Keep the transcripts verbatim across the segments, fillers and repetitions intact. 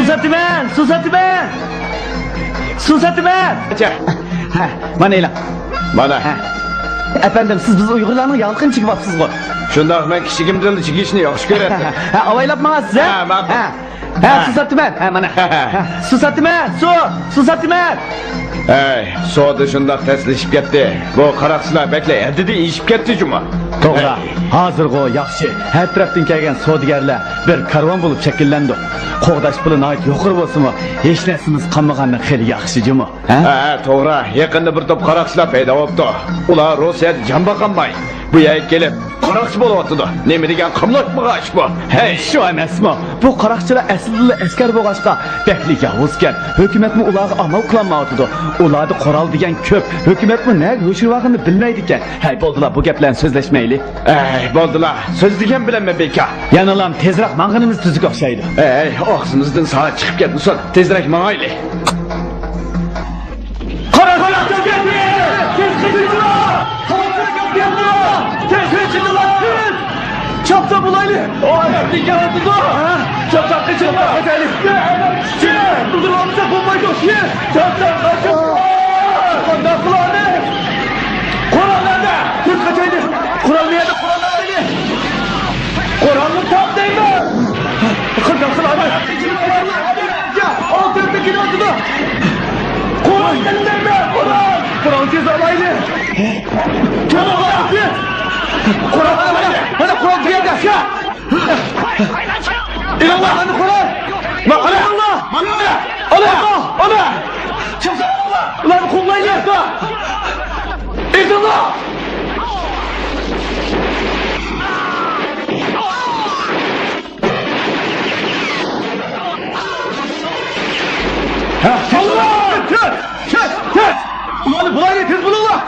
ساتىمەن، سۇ ساتىمەن! سۇ ساتىمەن! ھە، مانا ئېلىڭ. مانا. ھە. ئەپەندىم، سىز بىز ئۇيغۇرلارنىڭ ياغلىقىنى چىگىۋاپسىزغۇ؟ شۇنداق، مەن كىچىكىمدىنلا چىگىشنى ياخشى كۆرەتتىم. ھە، ئاۋايلاپ ماڭاسىز، ھە؟ ھە، ماقۇل. ھە. ھە، سۇ ساتىمەن. ھە، مانا. ھە، سۇ ساتىمەن، سۇ، سۇ ساتىمەن. ھەي، سودا شۇنداق تەسلىشىپ كەتتى. بۇ قاراقچىلار بەكلا ھەددىدىن ئېشىپ كەتتى جۇمۇ. توغرا. ھەي. ھازىرغۇ ياخشى. ھەر تەرەپتىن كەلگەن سودىگەرلەر بىر كارۋان بولۇپ شەكىللەندۇق. قوغداش پۇلى ناھايىتى يۇقىرى بولسىمۇ، ھېچ نەرسىمىز قالمىغاندىن خېلى ياخشى جۇمۇ. ھە؟ ھە، ھە، توغرا. يېقىندا بىر توپ قاراقچىلار پەيدا بوپتۇ. ئۇلار روسىيەدە جان باقالماي، بۇ يەرگە كېلىپ، قاراقچى بولۇۋاتىدۇ. نېمە دېگەن قاملاشمىغان ئىش بۇ؟ ھەي! شۇ ئەمەسمۇ؟ بۇ قاراقچىلار ئەسلىدىلا ئەسكەر بولغاچقا، بەكلا ياۋۇزكەن. ھۆكۈمەتمۇ ئۇلارغا ئامال قىلالمايۋاتىدۇ. ئۇلاردا قورال دېگەن كۆپ. ھۆكۈمەتمۇ نەگە يوشۇرۇۋالغىنىنى بىلمەيدىكەن. ھەي، بولدىلا، بۇ گەپلەرنى سۆزلەشمەيلى. ئەي، بولدىلا. سۆزلىگەن بىلەنمۇ بىكار. يەنىلا تېزرەك ماڭغىنىمىز تۈزۈك ئوخشايدۇ. ئەي، ئاغزىمىزدىن ساز چىقىپ كەتمىسۇن. تېزرەك ماڭايلى. قارا، قارا، تېز كەتمە! تېز قېچىڭلار! تېز قېچىڭلار! تېز قېچىڭلار! تېز! چاپسان بولايلى! ئاي، نېمە قىلىۋاتىدۇ؟ ھە؟ چاپسان قېچىڭلار! قېچەيلى! ئۇدۇرۇۋالمىسا بولمايدۇ! چاپسان قېچىڭلار! قانداق قىلايلى؟ قورال نەدە؟ تېز قېچەيلى! قورال نەدە؟ قورالنى تاپ دەيمەن! قانداق قىلايلى؟ ئالدىمدا كېلىۋاتىدۇ! قورال دەيمەن! قورال! قورال تېز ئالايلى! قورال! قورال! مانا قورال بۇ يەردە! ئېلىڭلار! مانا قورال! مانا قورال! ئانا! ئانا! ئۇلارنى قوغلايلى! ئېلىڭلار! ئۇلارنى بۇلايلى، تېز بولۇڭلار!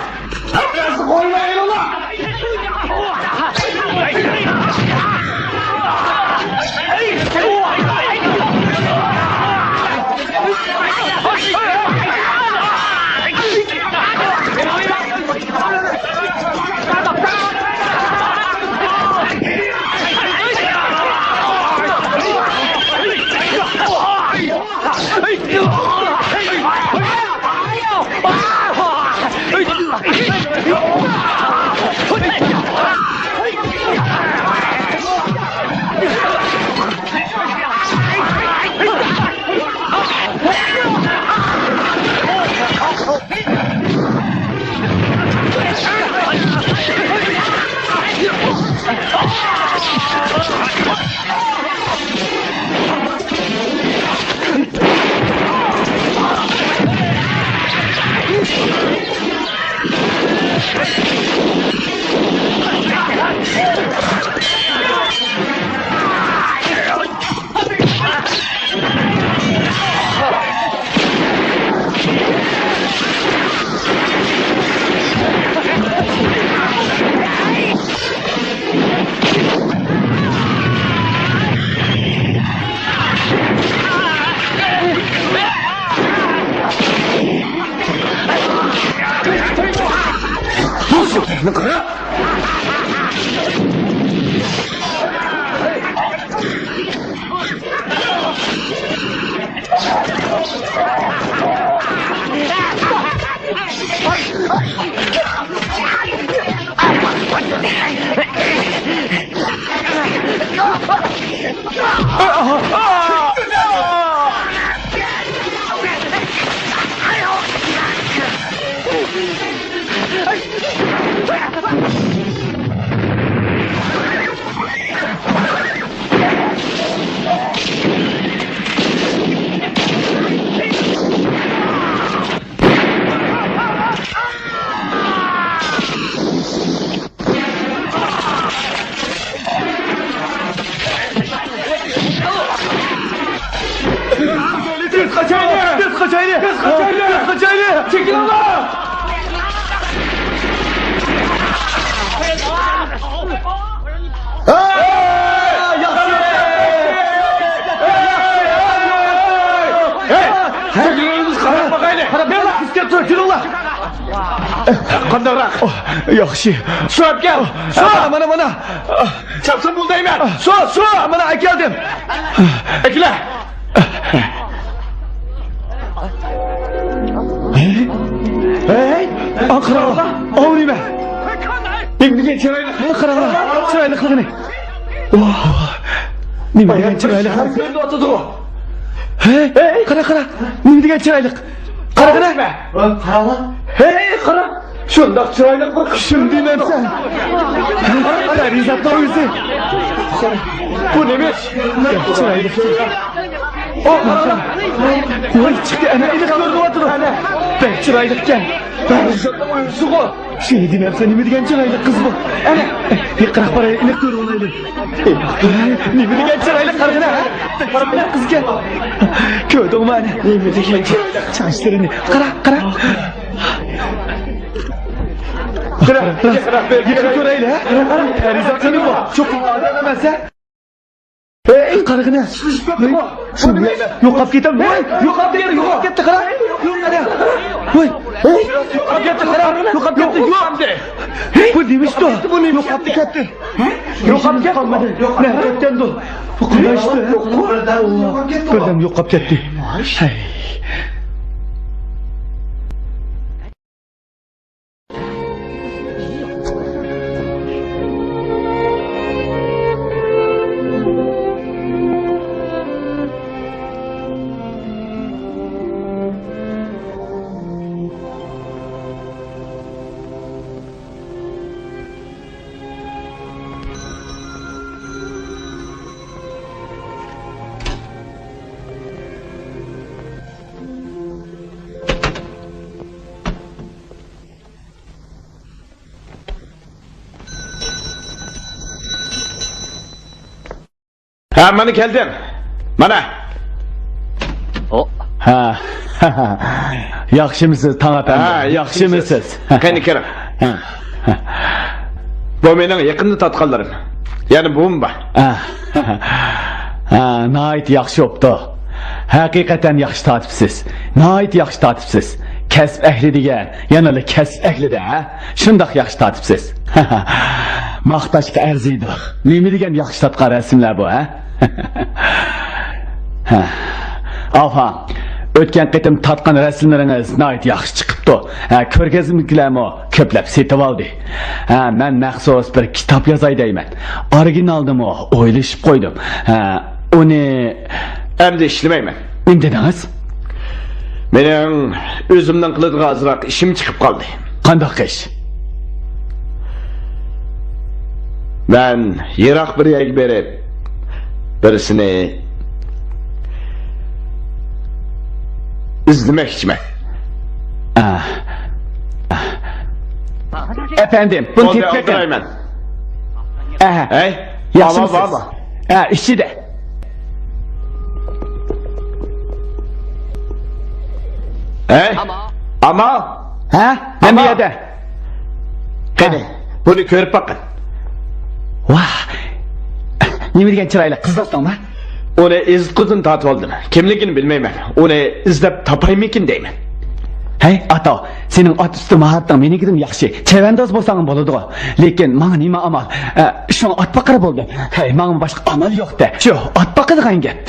تېز قاچايلى! تېز قاچايلى! تېز قاچايلى! تېز قاچايلى! چېكىلىڭلار! ھەي! ياخشى! ياخشى! ھەي! قاراپ باقايلى! قاراپ بېرىڭلار! تېز كەپ تۇرۇڭ، كېلىڭلار! قانداقراق؟ ياخشى. سۇ ئەپ كەل! سۇ! مانا، مانا، مانا! چاپسان بول دەيمەن! سۇ، سۇ! مانا ئەكەلدىم! ئەكىلە! ھەي، ئاڭ قاراڭلار، ئاۋۇ نېمە؟ نېمە دېگەن چىرايلىق؟ ئاڭ قاراڭلار، چىرايلىقلىقىنى. ۋاھ، نېمە دېگەن چىرايلىق؟ كۆرۈنۈۋاتىدىغۇ. ھەي، قارا، قارا، نېمە دېگەن چىرايلىق؟ قارىغىنا. قارالا. ھەي، قارا. شۇنداق چىرايلىق بىر قىز. شۇنى دېمەمسەن. پەرىزاتنىڭ ئۆزى. بۇ نېمە؟ چىرايلىق. ئو، قارا. ۋاي، چىقتى، ئەنە، ئېنىق كۆرۈنۈۋاتىدۇ. بەك چىرايلىقكەن. پەرىزاتنىڭ ئۆزىغۇ. شۇنى دېمەمسەن، نېمە دېگەن چىرايلىق قىز بۇ. ئەنە، يېقىنراق باراي، ئېنىق كۆرۈۋالايلى. نېمە دېگەن چىرايلىق قارىغىنا، ھە؟ قارىغىنا قىزكەن. كۆردۈڭمۇ ئەنە؟ نېمە دېگەن چىرايلىق. چاچلىرىنى قارا، قارا. قارا، قارا، قارا. يېقىن كۆرەيلى، ھە؟ پەرىزات خانىم بۇ. چوقۇم ئادەم ئەمەس، ھە؟ ھەي، قارىغىنا. يوقاپ كېتەم. ۋاي، يوقاپ كەتتى، يوقاپ كەتتى، قارا. يوق، قارا. ۋاي. يوقاپ كەتتى، قارا. يوقاپ كەتتى، يوق. بۇ نېمە ئىشتۇ؟ يوقاپ كەتتى. يوقاپ كەتتى. قالمىدى. نەرە كەتكەندۇ؟ بۇ قانداق ئىشتۇ، ھە؟ بىردەم يوقاپ كەتتى. ھەي. ھە، مانا كەلدىم. مانا. ئو. ھە. ياخشىمۇسىز، تاڭ ئەپەندى؟ ھە، ياخشىمۇسىز؟ قېنى، كىرىڭ. ھە. بۇ مېنىڭ يېقىندا تارتقانلىرىم. يەنە بۇمۇ بار. ھە. ھە، ناھايىتى ياخشى بوپتۇ. ھەقىقەتەن ياخشى تارتىپسىز. ناھايىتى ياخشى تارتىپسىز. كەسىپ ئەھلى دېگەن يەنىلا كەسىپ ئەھلىدە، ھە؟ شۇنداق ياخشى تارتىپسىز. ماختاشقا ئەرزىيدۇ. نېمە دېگەن ياخشى تارتقان رەسىملەر بۇ، ھە؟ ھە. ئاپا، ئۆتكەن قېتىم تارتقان رەسىملىرىڭىز ناھايىتى ياخشى چىقىپتۇ. ھە، كۆرگەزمىدىكىلەرمۇ كۆپلەپ سېتىۋالدى. ھە، مەن مەخسۇس بىر كىتاب يازاي دەيمەن. ئورىگىنالنىمۇ ئويلىشىپ قويدۇم. ھە، ئۇنى ئەمدى ئىشلىمەيمەن. نېمە دېدىڭىز؟ مېنىڭ ئۆزۈمنىڭ قىلىدىغان ئازراق ئىشىم چىقىپ قالدى. قانداق ئىش؟ مەن يىراق بىر يەرگە بېرىپ، بىرسىنى ئىزدىمەكچىمەن. ئە. ئەپەندىم، بۇنى تېپىپ بېقىڭ. ئالدىرايمەن. ئەھە. ھەي، ياخشىمۇسىز؟ ئامال بارمۇ؟ ھە، ئىچىدە. ھەي، ئامال. ھە؟ مەن بۇ يەردە. قېنى، بۇنى كۆرۈپ باققىن. ۋاھ. نېمە دېگەن چىرايلىق قىز دوستۇڭما؟ ئۇنى ئىزىتقۇدىن تارتىۋالدىم. كىملىكىنى بىلمەيمەن. ئۇنى ئىزدەپ تاپايمىكىن دەيمەن. ھەي، ئاتاۋ، سېنىڭ ئات ئۈستى ماھارىتىڭ مېنىڭكىدىن ياخشى. چەۋەنداز بولساڭ بولىدىغۇ. لېكىن ماڭا نېمە ئامال؟ ئە، شۇڭا ئات باققىلى بولدى. ھەي، ماڭىمۇ باشقا ئامال يوق-دە. شۇ، ئات باقىدىغان گەپ.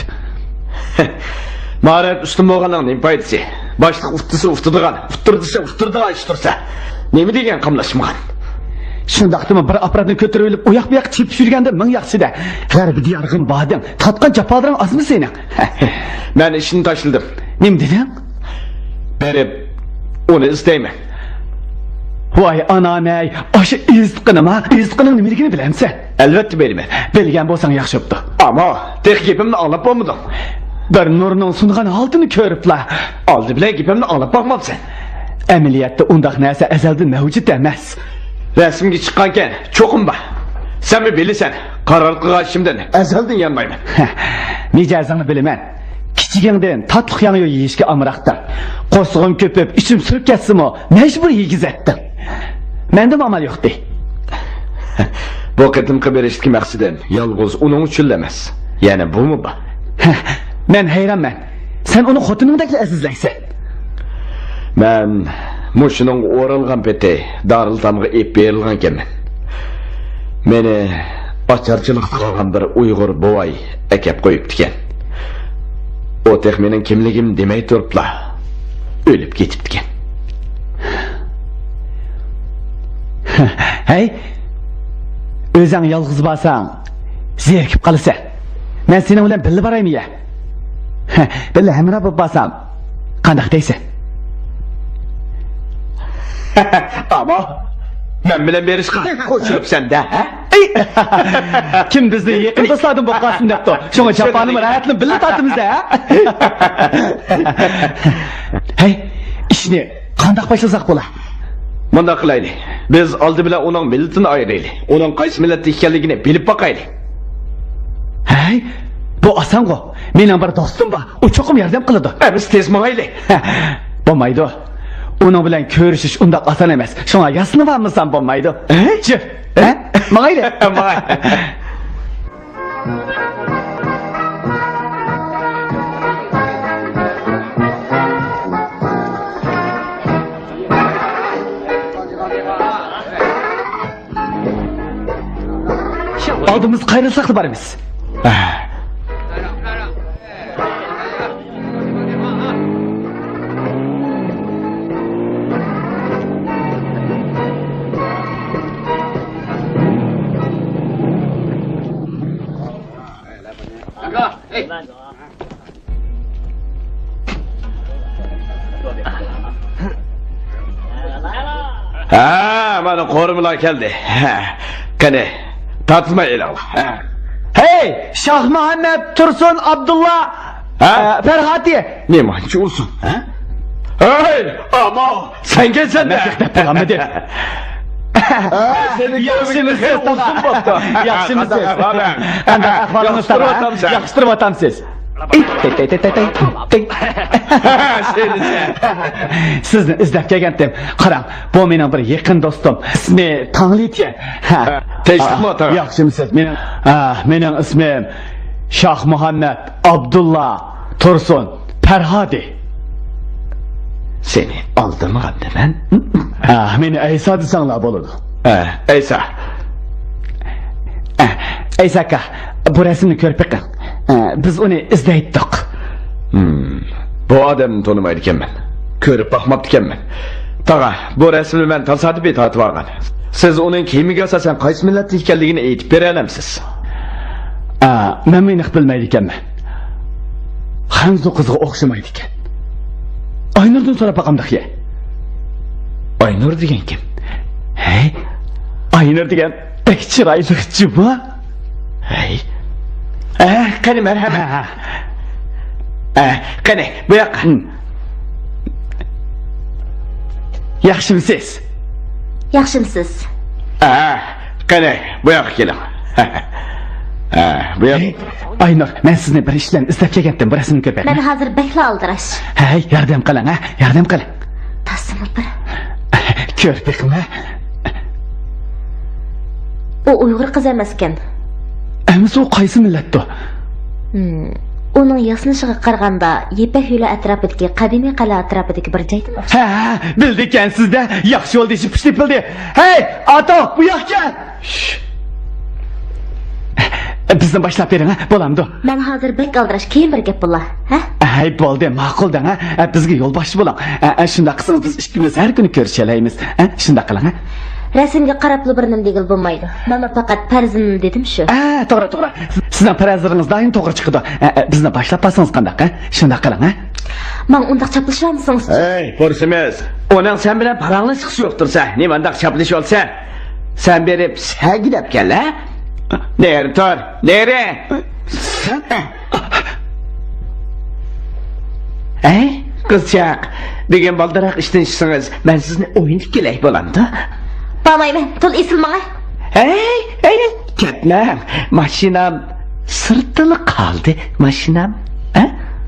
ماھارەت ئۈستۈن بولغاننىڭ نېمە پايدىسى؟ باشلىق ئۇتتۇرسا ئۇتتۇرىدىغان، ئۇتتۇرمىسا ئۇتتۇرىدىغان ئىش تۇرسا. نېمە دېگەن قاملاشمىغان؟ شۇنداقتىمۇ بىر ئاپپاراتنى كۆتۈرۈۋېلىپ ئۇياق-بۇياققا چېپىپ يۈرگەندىن مىڭ ياخشى-دە. غەربىي دىيارغىمۇ باردىڭ، تارتقان جاپالىرىڭ ئازمۇ سېنىڭ؟ مەن ئىشنى تاشلىدىم. نېمە دېدىڭ؟ بېرىپ ئۇنى ئىزدەيمەن. ۋاي ئانام-ئەي، ئاشۇ ئىزدىقىنىما؟ ئىزدىقىنىڭ نېمىلىكىنى بىلەمسەن؟ ئەلۋەتتە بىلىمەن. بىلگەن بولساڭ ياخشى بوپتۇ. ئەمما تېخى گېپىمنى ئاڭلاپ بولمىدىڭ. بىر نۇرنىڭ سۇنغان ھالىتىنى كۆرۈپلا. ئالدى بىلەن گېپىمنى ئاڭلاپ باقمامسەن؟ ئەمەلىيەتتە ئۇنداق نەرسە ئەزەلدىن مەۋجۇت ئەمەس. رەسىمگە چىققانكەن، چوقۇم بار. سەنمۇ بىلىسەن، قارار قىلغان ئىشىمدىن ئەزەلدىن يانمايمەن. مىجەزىڭنى بىلىمەن. كىچىكىڭدىن تاتلىق ياڭيۇ يېيىشكە ئامراقتىڭ. قورسىقىم كۆپۈپ، ئىچىم سۈرۈپ كەتسىمۇ، مەجبۇر يېگۈزەتتىڭ. مەندىمۇ ئامال يوقتى. بۇ قېتىمقى بېرىشتىكى مەقسىتىم يالغۇز ئۇنىڭ ئۈچۈنلا ئەمەس. يەنە بۇمۇ بار. مەن ھەيرانمەن. سەن ئۇنى خوتۇنۇڭدەكلا ئەزىزلەيسەن. مەن مۇشۇنىڭغا ئورالغان پېتى دارىلئېتامغا ئېلىپ بېرىلغانىكەنمەن. مېنى ئاچارچىلىقتا قالغان بىر ئۇيغۇر بوۋاي ئەكەپ قويۇپتىكەن. ئۇ تېخى مېنىڭ كىملىكىمنى دېمەي تۇرۇپلا ئۆلۈپ كېتىپتىكەن. ھەي، ئۆزۈڭ يالغۇز بارساڭ زېرىكىپ قالىسەن. مەن سېنىڭ بىلەن بىللە بارايمۇ يا؟ بىللە ھەمراھ بولۇپ بارسام قانداق دەيسەن؟ ئاما، مەن بىلەن بېرىشقا قوشۇلۇپسەن-دە، ھە؟ ئەي! كىم بىزنى يېقىن دوستلاردىن بولۇپ قالسۇن دەپتۇ. شۇڭا جاپانىمۇ راھەتنى بىللە تارتىمىز-دە، ھە؟ ھەي، ئىشنى قانداق باشلىساق بولا؟ مۇنداق قىلايلى. بىز ئالدى بىلەن ئۇنىڭ مىللىتىنى ئايرىيلى. ئۇنىڭ قايسى مىللەتتە ئىكەنلىكىنى بىلىپ باقايلى. ھەي، بۇ ئاسانغۇ. مېنىڭ بىر دوستۇم بار. ئۇ چوقۇم ياردەم قىلىدۇ. ئەمىسە تېز ماڭايلى. بولمايدۇ. ئۇنىڭ بىلەن كۆرۈشۈش ئۇنداق ئاسان ئەمەس. شۇڭا ياسىنىۋالمىسام بولمايدۇ. ھە؟ چۈ. ھە؟ ماڭايلى. ماڭاي. ئالدىمىزدا قايرىلساقلا بارىمىز. ھە، مانا قورۇمىلار كەلدى. ھە، قېنى، تارتماي ئېلىڭلار. ھە. ھەي، شاھمۇھەممەت، تۇرسۇن، ئابدۇللا، ھە؟ ئە، پەرھاتى. نېمانچە ئۇزۇن، ھە؟ ھەي، ئاما، سەنكەنسەن-دە. مەن دەپ بولالمىدىم. ياخشىمۇسىز، تاغا؟ ياخشىمۇسىز؟ قانداق ئەھۋالىڭ؟ قانداق ئەھۋالىڭىز، تاغا؟ ياخشى تۇرۇۋاتامسەن؟ ياخشى تۇرۇۋاتامسىز؟ سىزنى ئىزدەپ كەلگەنتىم. قاراڭ، بۇ مېنىڭ بىر يېقىن دوستۇم. ئىسمى تاڭلىتيەن. ھە. تىنچلىقمۇ، تاغا؟ ياخشىمۇسىز؟ مېنىڭ، ھە، مېنىڭ ئىسمىم شاھمۇھەممەت، ئابدۇللا، تۇرسۇن، پەرھادى. سېنى ئالدىمىغاندىمەن. ھە، مېنى ئەيسا دېسەڭلار بولىدۇ. ھە، ئەيسا. ھە، ئەيسا ئاكا، بۇ رەسىمنى كۆرۈپ بېقىڭ. ھە، بىز ئۇنى ئىزدەيتتۇق. ھىم، بۇ ئادەمنى تونۇمايدىكەنمەن. كۆرۈپ باقماپتىكەنمەن. تاغا، بۇ رەسىمنى مەن تاسادىپىي تارتىۋالغان. سىز ئۇنىڭ كىيىمىگە ئاساسەن قايسى مىللەتتىن ئىكەنلىكىنى ئېيتىپ بېرەلەمسىز؟ ئا، مەنمۇ ئېنىق بىلمەيدىكەنمەن. خەنزۇ قىزغا ئوخشىمايدىكەن. ئاينۇردىن سوراپ باقامدىكى؟ ئاينۇر دېگەن كىم؟ ھەي، ئاينۇر دېگەن بەك چىرايلىق جۇمۇ. ھەي. ئە، قېنى، مەرھەمەت. ھە، ھە. ئە، قېنى، بۇ ياققا. ھىم. ياخشىمۇسىز؟ ياخشىمۇسىز؟ ئە، قېنى، بۇ ياققا كېلىڭ. ئە، بۇ ياق. ھەي، ئاينۇر، مەن سىزنى بىر ئىش بىلەن ئىزدەپ كەلگەنتىم، بۇ رەسىمنى كۆرۈپ بېقىڭ. مەن ھازىر بەكلا ئالدىراش. ھەي، ياردەم قىلىڭ، ھە، ياردەم قىلىڭ. تاسىمۇ بىر. كۆرۈپ بېقىڭ، ھە. ئۇ ئۇيغۇر قىز ئەمەسكەن. ئەمىسە ئۇ قايسى مىللەتتۇ؟ ھىم، ئۇنىڭ ياسىنىشىغا قارىغاندا، يىپەك يولى ئەتراپىدىكى قەدىمىي قەلئە ئەتراپىدىكى بىر جايدىن ئوخشايدۇ. ھە، بىلدىكەنسىز-دە، ياخشى بولدى، شىپۇش تېپىلدى. ھەي، ئاتۇ، بۇ ياققا كەل. شش. بىزنى باشلاپ بېرىڭ، ھە، بولامدۇ؟ مەن ھازىر بەك ئالدىراش، كېيىن بىر گەپ بولا، ھە؟ ھەي، بولدى، ماقۇل دەڭ، ھە؟ بىزگە يولباشچى بولۇڭ. ھە، شۇنداق قىلسىڭىز، بىز ئىككىمىز ھەر كۈنى كۆرۈشەلەيمىز. ھە، شۇنداق قىلىڭ، ھە؟ رەسىمگە قاراپلا بىر نېمە دېگىلى بولمايدۇ. مانا پەقەت پەرىزىمنى دېدىم شۇ. ھە، توغرا، توغرا. سىزنىڭ پەرەزلىرىڭىز دائىم توغرا چىقىدۇ. ھە، بىزنى باشلاپ بارسىڭىز قانداق، ھە؟ شۇنداق قىلىڭ، ھە؟ ماڭا ئۇنداق چاپلىشىۋالمىسىڭىز. ھەي، پۇرسىمىز. ئۇنىڭ سەن بىلەن پاراڭلاشقۇسى يوقتۇر سەن. نېمانداق چاپلىشىۋالىسەن؟ سەن بېرىپ سەگىدەپ كەل، ھە؟ نېرى تۇر، نېرى. سەن. ھەي، قىزچاق، بۈگۈن بالدۇرراق ئىشتىن چىقسىڭىز، مەن سىزنى ئوينىتىپ كېلەي، بولامدۇ؟ بارمايمەن، تولا ئېسىل ماڭا. ھەي، ھەي، كەتمەڭ. ماشىنام سىرتتىلا قالدى، ماشىنام. ھە؟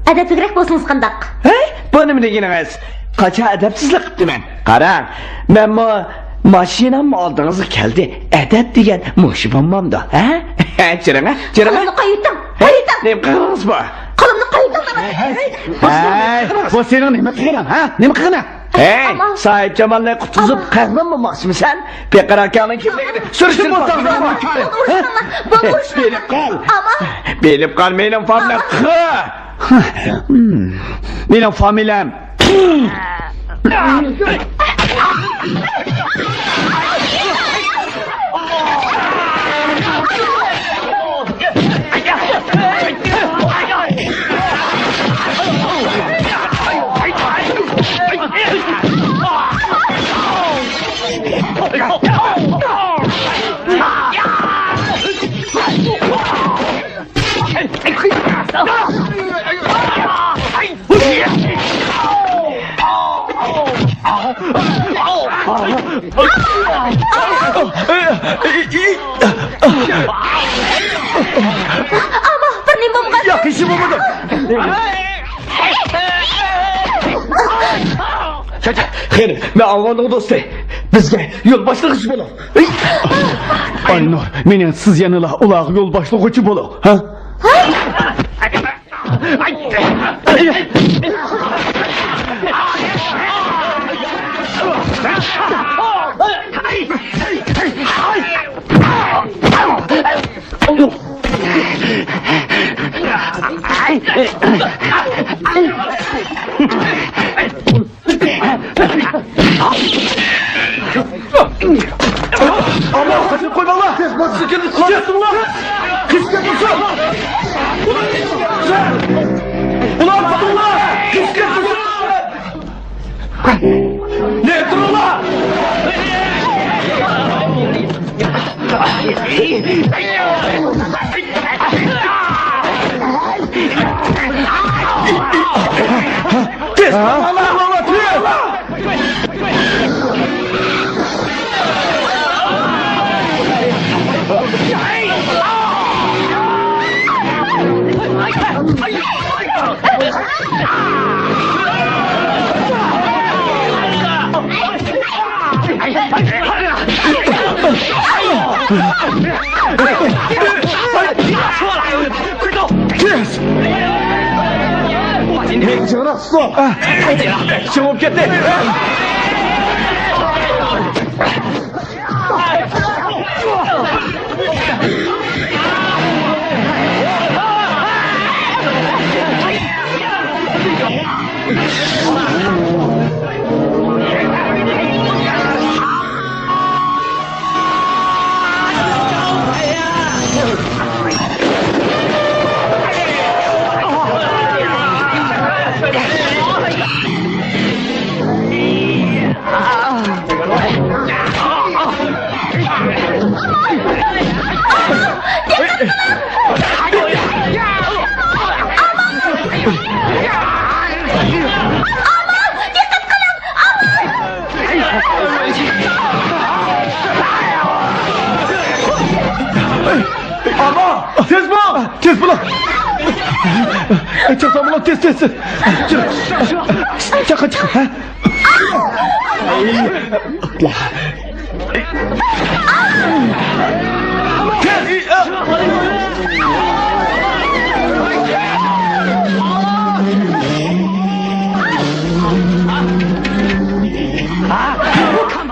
ئەدەپلىكرەك بولسىڭىز قانداق؟ ھەي، بۇ نېمە دېگىنىڭىز؟ قاچان ئەدەپسىزلىك قىپتىمەن؟ قاراڭ، مەنمۇ ماشىناممۇ ئالدىڭىزغا كەلدى. ئەدەپ دېگەن مۇشۇ بولمامدۇ، ھە؟ چىرىڭ، ھە؟ چىرىڭ، ھە؟ قولۇمنى قويۇۋېتىڭ، قويۇۋېتىڭ. نېمە قىلدىڭىز بۇ؟ قولۇمنى قويۇۋېتىڭ. ھەي، بۇ سېنىڭ نېمە قىلغىنىڭ، ھە؟ نېمە قىلغىنىڭ؟ ھەي، ئامال. ساھىبجامالنى قۇتقۇزۇپ، ئامال. قەھرىمان بولماقچىمىسەن؟ پېقىر ئاكاڭنىڭ كىملىكىنى سۈرۈشتۈرۈپ باقساڭ. بولدى، ئۇرۇشماڭلار، بولدى، ئۇرۇشماڭلار. بىلىپ قال. بىلىپ قال، مېنىڭ پامنى قىل. مېنىڭ فامىلەم. ئاما، بىر نېمە بولمىغان. ياق، ھېچ نېمە بولمىدى. قېنى، مەن ئالۋاننىڭ دوستى. بىزگە يول باشلىغۇچى بولۇڭ. ئاينۇر، مېنىڭ سىز يەنىلا ئۇلارغا يول باشلىغۇچى بولۇڭ. ھە؟ ئاما، قېچىپ قويماڭلار! سىلكىنىپ چىقىڭلار! قېچىپ كەتمىسۇن! ئۇلار تۇتۇڭلار! قېچىپ كەتمىسۇن! نېمە تۇرۇڭلار! تېز! تېز! جىڭراق تۇتۇڭ! چىڭىپ كەتتى! ئاما، تېز بول! تېز بول! چاقسان بول، تېز، تېز، تېز! چاققا چىق، ھە؟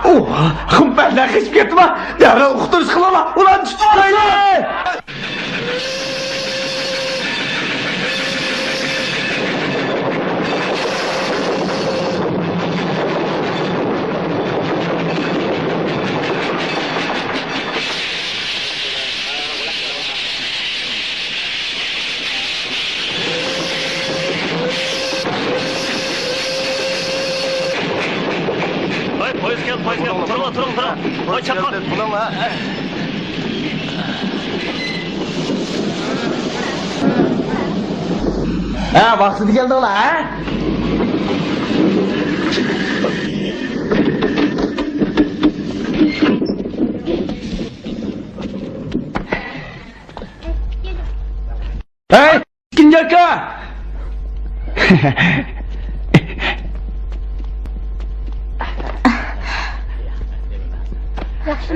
ئۇھ، خۇمپەرلەر قېچىپ كەتتىما؟ دەرھال ئۇقتۇرۇش قىلىڭلار، ئۇلارنى تۇتۇۋالايلى! ھەي، پويىز كەلدى، پويىز كەلدى. تۇرۇڭلار، تۇرۇڭ، تۇرۇڭ. ھەي، چاققان. ھە، ۋاقتىدا كەلدىڭلار، ھە؟ ھەي! ئىككىنچى ئاكا!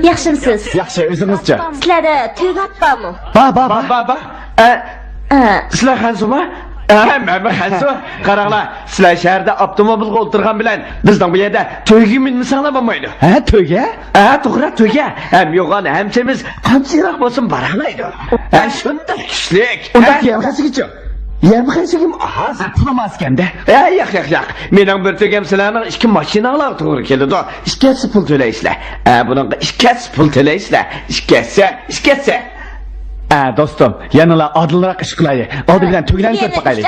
ياخشىمسىز؟ ياخشى، ئۆزىڭىزچە؟ سىلەردە تۆگە ئات بارمۇ؟ بار، بار، بار. بار، بار، بار. ئە، ئە. سىلەر خەنزۇما؟ ئە، مەنمۇ خەنزۇ. قاراڭلار، سىلەر شەھەردە ئاپتوموبىلغا ئولتۇرغان بىلەن بىزنىڭ بۇ يەردە تۆگىگە مىنمىسەڭلار بولمايدۇ. ھە، تۆگە؟ ھە، توغرا، تۆگە. ھەم يوغان ھەم سېمىز، قانچە يىراق بولسۇن بارالايدۇ. ھە، شۇنداق كۈچلۈك. ئۇنداق ھە. كېيىن قاچىغىچە؟ يەم خەجلىكىم ئاز. ھە، پۇلۇم ئاز ئىكەن-دە. ھە، ياق، ياق، ياق. مېنىڭ بىر تۈگەم سىلەرنىڭ ئىككى ماشىناڭلارغا توغرا كېلىدۇ. ئىككى ھەسسە پۇل تۆلەيسىلەر. ھە، بۇنىڭغا ئىككى ھەسسە پۇل تۆلەيسىلەر. ئىككى ھەسسە، ئىككى ھەسسە. ھە، دوستۇم، يەنىلا ئادىلراق ئىش قىلايلى. ئالدى بىلەن تۈگىلەرنى كۆرۈپ باقايلى.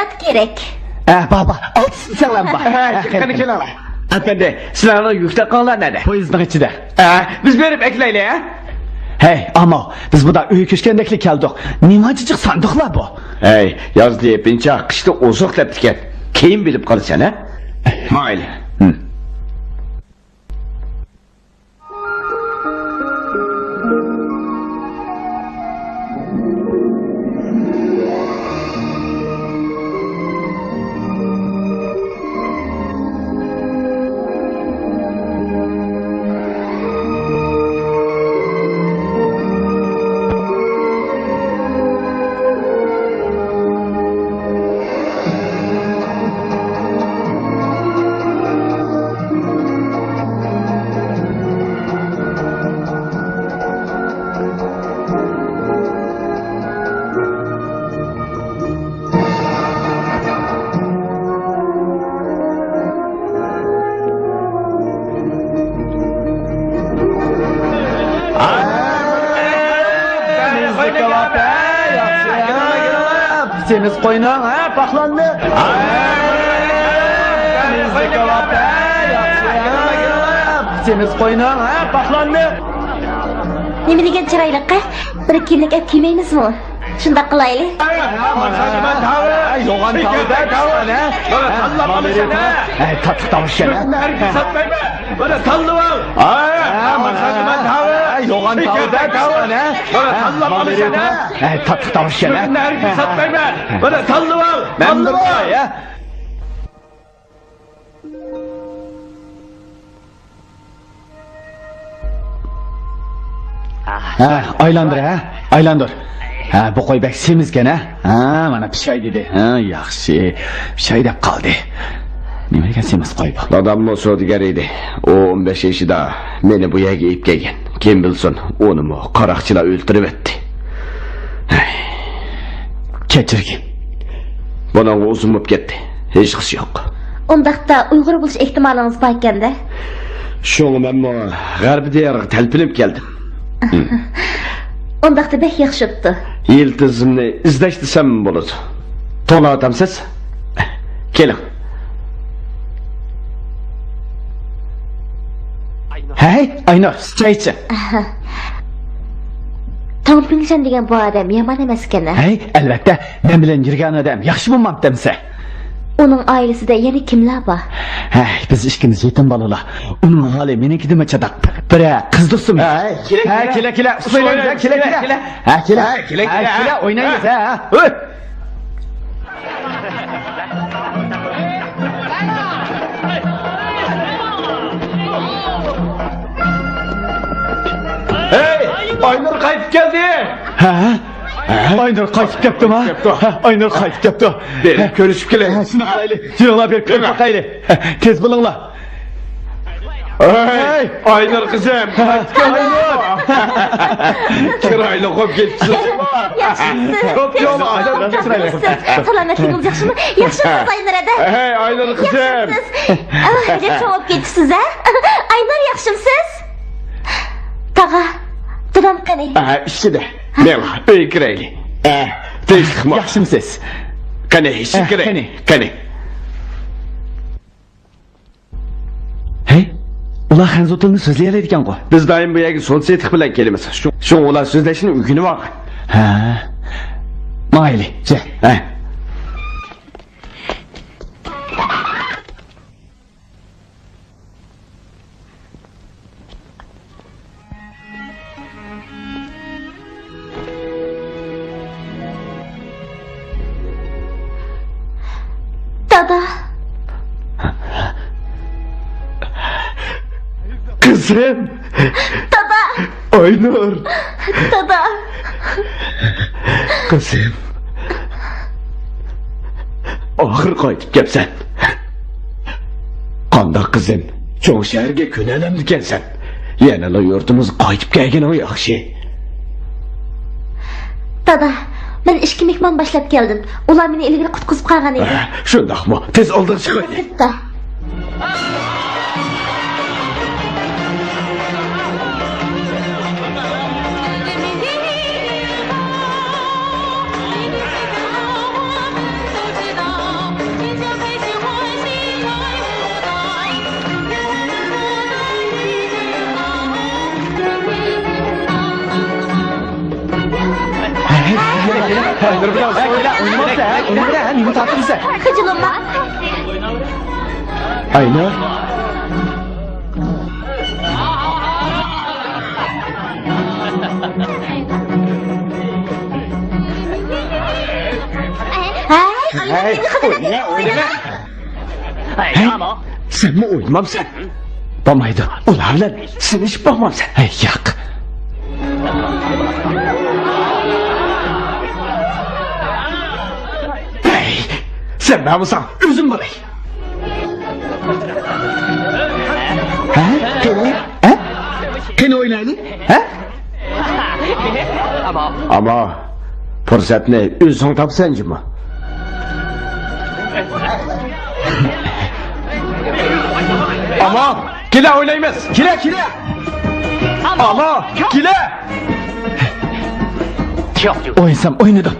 ھە، بار، بار. ئالتە سېنىڭلار بار. ھە، قېنى كېلىڭلار. ئەپەندى، سىلەرنىڭ يۈكلەپ قالغانلار نەدە؟ پويىزنىڭ ئىچىدە. ھە، بىز بېرىپ ئەكېلەيلى، ھە؟ ھەي، ئامال، بىز بۇدا ئۆيگە كۆچكەندەكلا كەلدۇق. نېمانچە جىق ساندۇقلار بۇ؟ ھەي، يازدا يېپىنچاق، قىشتا ئوزۇق دەپتىكەن. كېيىن بىلىپ قالىسەن، ھە؟ مايلى. ھىم. سېمىز قوينىڭ، ھە، پاخلاندى. سېمىز قوينىڭ، ھە، پاخلاندى. نېمە دېگەن چىرايلىق، ھە؟ بىر كىيىملىك ئەپ كىيمەيمىزمۇ؟ شۇنداق قىلايلى. يوغان تاۋۇز، ھە؟ تاتلىق تاۋۇز ئىكەن، ھە؟ يوغان تاۋۇز، ھە؟ تاتلىق تاۋۇز ئىكەن، ھە؟ مەن بىر قوي، ھە؟ ھە، ئايلاندۇر، ھە؟ ئايلاندۇر. ھە، بۇ قوي بەك سېمىزكەن، ھە؟ ھە، مانا پىشاي دېدى. ھە، ياخشى. پىشاي دەپ قالدى. نېمە دېگەن سېمىز قوي بۇ؟ داداممۇ سودىگەر ئىدى. ئۇ ئون بەش يېشىدا مېنى بۇ يەرگە ئېلىپ كەلگەن. كىم بىلسۇن، ئۇنىمۇ قاراقچىلار ئۆلتۈرۈۋەتتى. ھەي. كەچۈرگىن. بۇنىڭغا ئۇزۇن بولۇپ كەتتى. ھېچقىسى يوق. ئۇنداقتا ئۇيغۇر بولۇش ئېھتىمالىڭىز بار ئىكەن-دە. شۇڭا مەنمۇ غەربىي دىيارغا تەلپۈنۈپ كەلدىم. ئۇنداقتا بەك ياخشى بوپتۇ. يىلتىزىمنى ئىزدەش دېسەم بولىدۇ. توڭلاۋاتامسىز؟ كېلىڭ. ھەي، ئاينۇر، چاي ئىچىڭ. توڭ پىڭشەن دېگەن بۇ ئادەم يامان ئەمەسكەن-ھە؟ ھەي، ئەلۋەتتە، مەن بىلەن يۈرگەن ئادەم ياخشى بولمامتىمسە؟ ئۇنىڭ ئائىلىسىدە يەنە كىملەر بار؟ ھەي، بىز ئىككىمىز يېتىم بالىلار. ئۇنىڭ ھالى مېنىڭكىدىنمۇ چاتاق. بىرەر قىز دوستۇم. ھەي، كېلە، كېلە. كېلە، كېلە. ئۇسسۇل ئوينايمىز، كېلە، كېلە. ھە، كېلە. ھە، كېلە، كېلە. ھە، كېلە، ئوينايمىز، ھە. ھە. ھەي، ئاينۇر قايتىپ كەلدى. ھە؟ ئاينۇر قايتىپ كەپتۇما؟ كەپتۇ. ھە، ئاينۇر قايتىپ كەپتۇ. بېرىپ كۆرۈشۈپ كېلەيلى. ھە، شۇنداق قىلايلى. يۈرۈڭلار، بېرىپ كۆرۈپ باقايلى. ھە، تېز بولۇڭلار. ھەي، ئاينۇر قىزىم. ھە، ئاينۇر. چىرايلىق بولۇپ كېتىپسىز. ياخشىمۇسىز؟ سالامەتلىكىڭىز ياخشىمۇ؟ ياخشىمۇسىز، ئاينۇر ھەدە؟ ھەي، ئھەي، ئاينۇر قىزىم. ياخشىمۇسىز؟ ئاھ، نېمە چوڭ بولۇپ كېتىپسىز، ھە؟ ئاينۇر، ياخشىمۇسىز؟ تاغا، دادام قېنى؟ ئىچىدە. مېڭە، ئۆيگە كىرەيلى. تىنچلىقمۇ؟ ياخشىمۇسىز؟ قېنى، ئىچىگە كىرەي. قېنى. قېنى. ھەي، ئۇلار خەنزۇ تىلىنى سۆزلىيەلەيدىكەنغۇ؟ بىز دائىم بۇ يەرگە سودا-سېتىق بىلەن كېلىمىز. شۇ، شۇڭا ئۇلار سۆزلەشنى ئۆگىنىۋالغان. ھە. ماڭايلى. ھە. دادا. قىزىم. دادا. ئاينۇر. دادا. قىزىم. ئاخىر قايتىپ كەپسەن. قانداق قىزىم؟ چوڭ شەھەرگە كۆنەلەمدىكەنسەن؟ يەنىلا يۇرتىمىزغا قايتىپ كەلگىنىڭ ياخشى. دادا، ئىككى مېھمان باشلاپ كەلدىم. ئۇلار مېنى ئىلگىرى قۇتقۇزۇپ قالغان ئىدى. شۇنداقمۇ؟ تېز ئالدىغا چىقايلى. سىرتتا. خىجىللانما. ئاينۇر. ھەي، ئاينۇر، ھەي، سېنى خىجىللىدىم. ئوينىما، ئوينىما. ھەي، سەنمۇ ئوينىمامسەن؟ بولمايدۇ. ئۇلار بىلەن سىنىشىپ باقمامسەن؟ ھەي، ياق. ھەي، سەن مەن بولساڭ ئۆزۈم بولاي. ھە؟ قېنى؟ ھە؟ قېنى ئوينايلى؟ ھە؟ ئەمما پۇرسەتنى ئۆزۈڭ تاپىسەن جۇمۇ. ئەمما كېلە ئوينايمىز. كېلە، كېلە. ئەمما كېلە. ئوينىسام ئوينىدىم.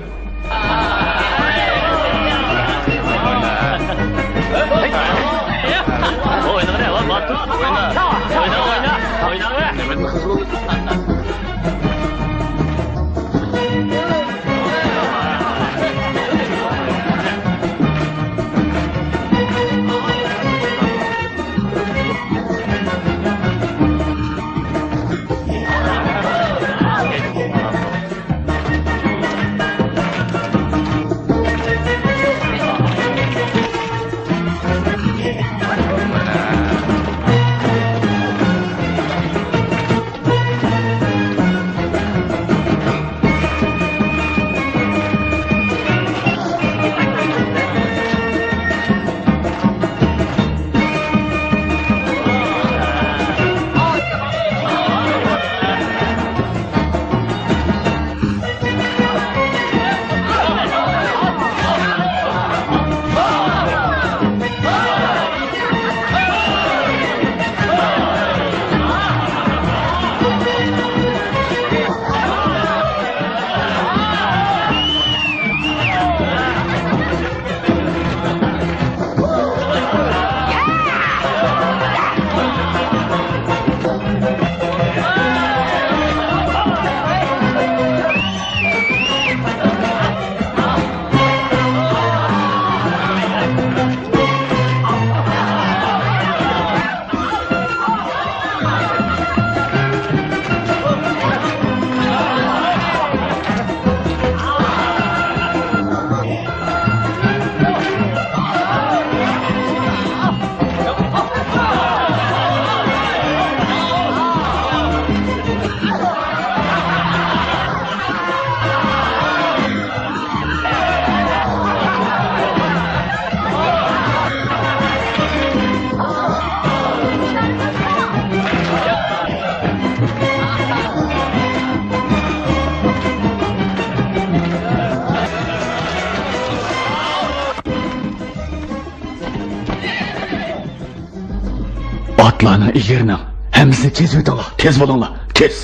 ئاتلارنىڭ ئېگىرىنىڭ ھەممىسىنى كېسىۋېتىڭلار، تېز بولۇڭلار، تېز!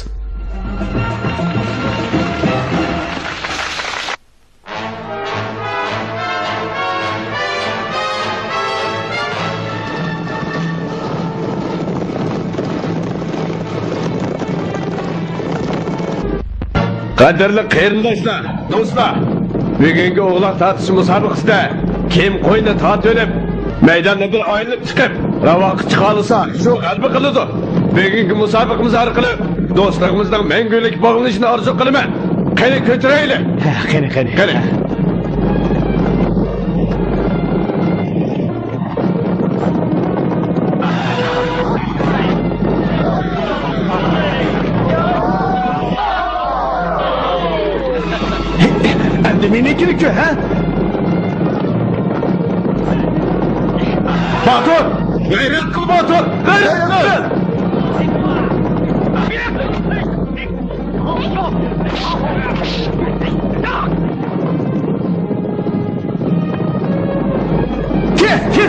قەدىرلىك قېرىنداشلار، دوستلار، بۈگۈنكى ئوغلاق تارتىش مۇسابىقىسىدە كىم قوينى تارتىۋېلىپ، مەيداننى بىر ئايلىنىپ چىقىپ، راۋاققا چىقالىسا، شۇ غەلىبە قىلىدۇ. بۈگۈنكى مۇسابىقىمىز ئارقىلىق دوستلۇقىمىزنىڭ مەڭگۈلۈك باغلىنىشىنى ئارزۇ قىلىمەن. قېنى، كۆتۈرەيلى! ھە، قېنى، قېنى. قېنى. ئەمدى نېمە كېرەك، ھە؟ باتۇر! غەيرەت قىل، باتۇر! غەيرەت قىل! غەيرەت قىل! غەيرەت قىل! غەيرەت قىل! غەيرەت قىل! غەيرەت قىل!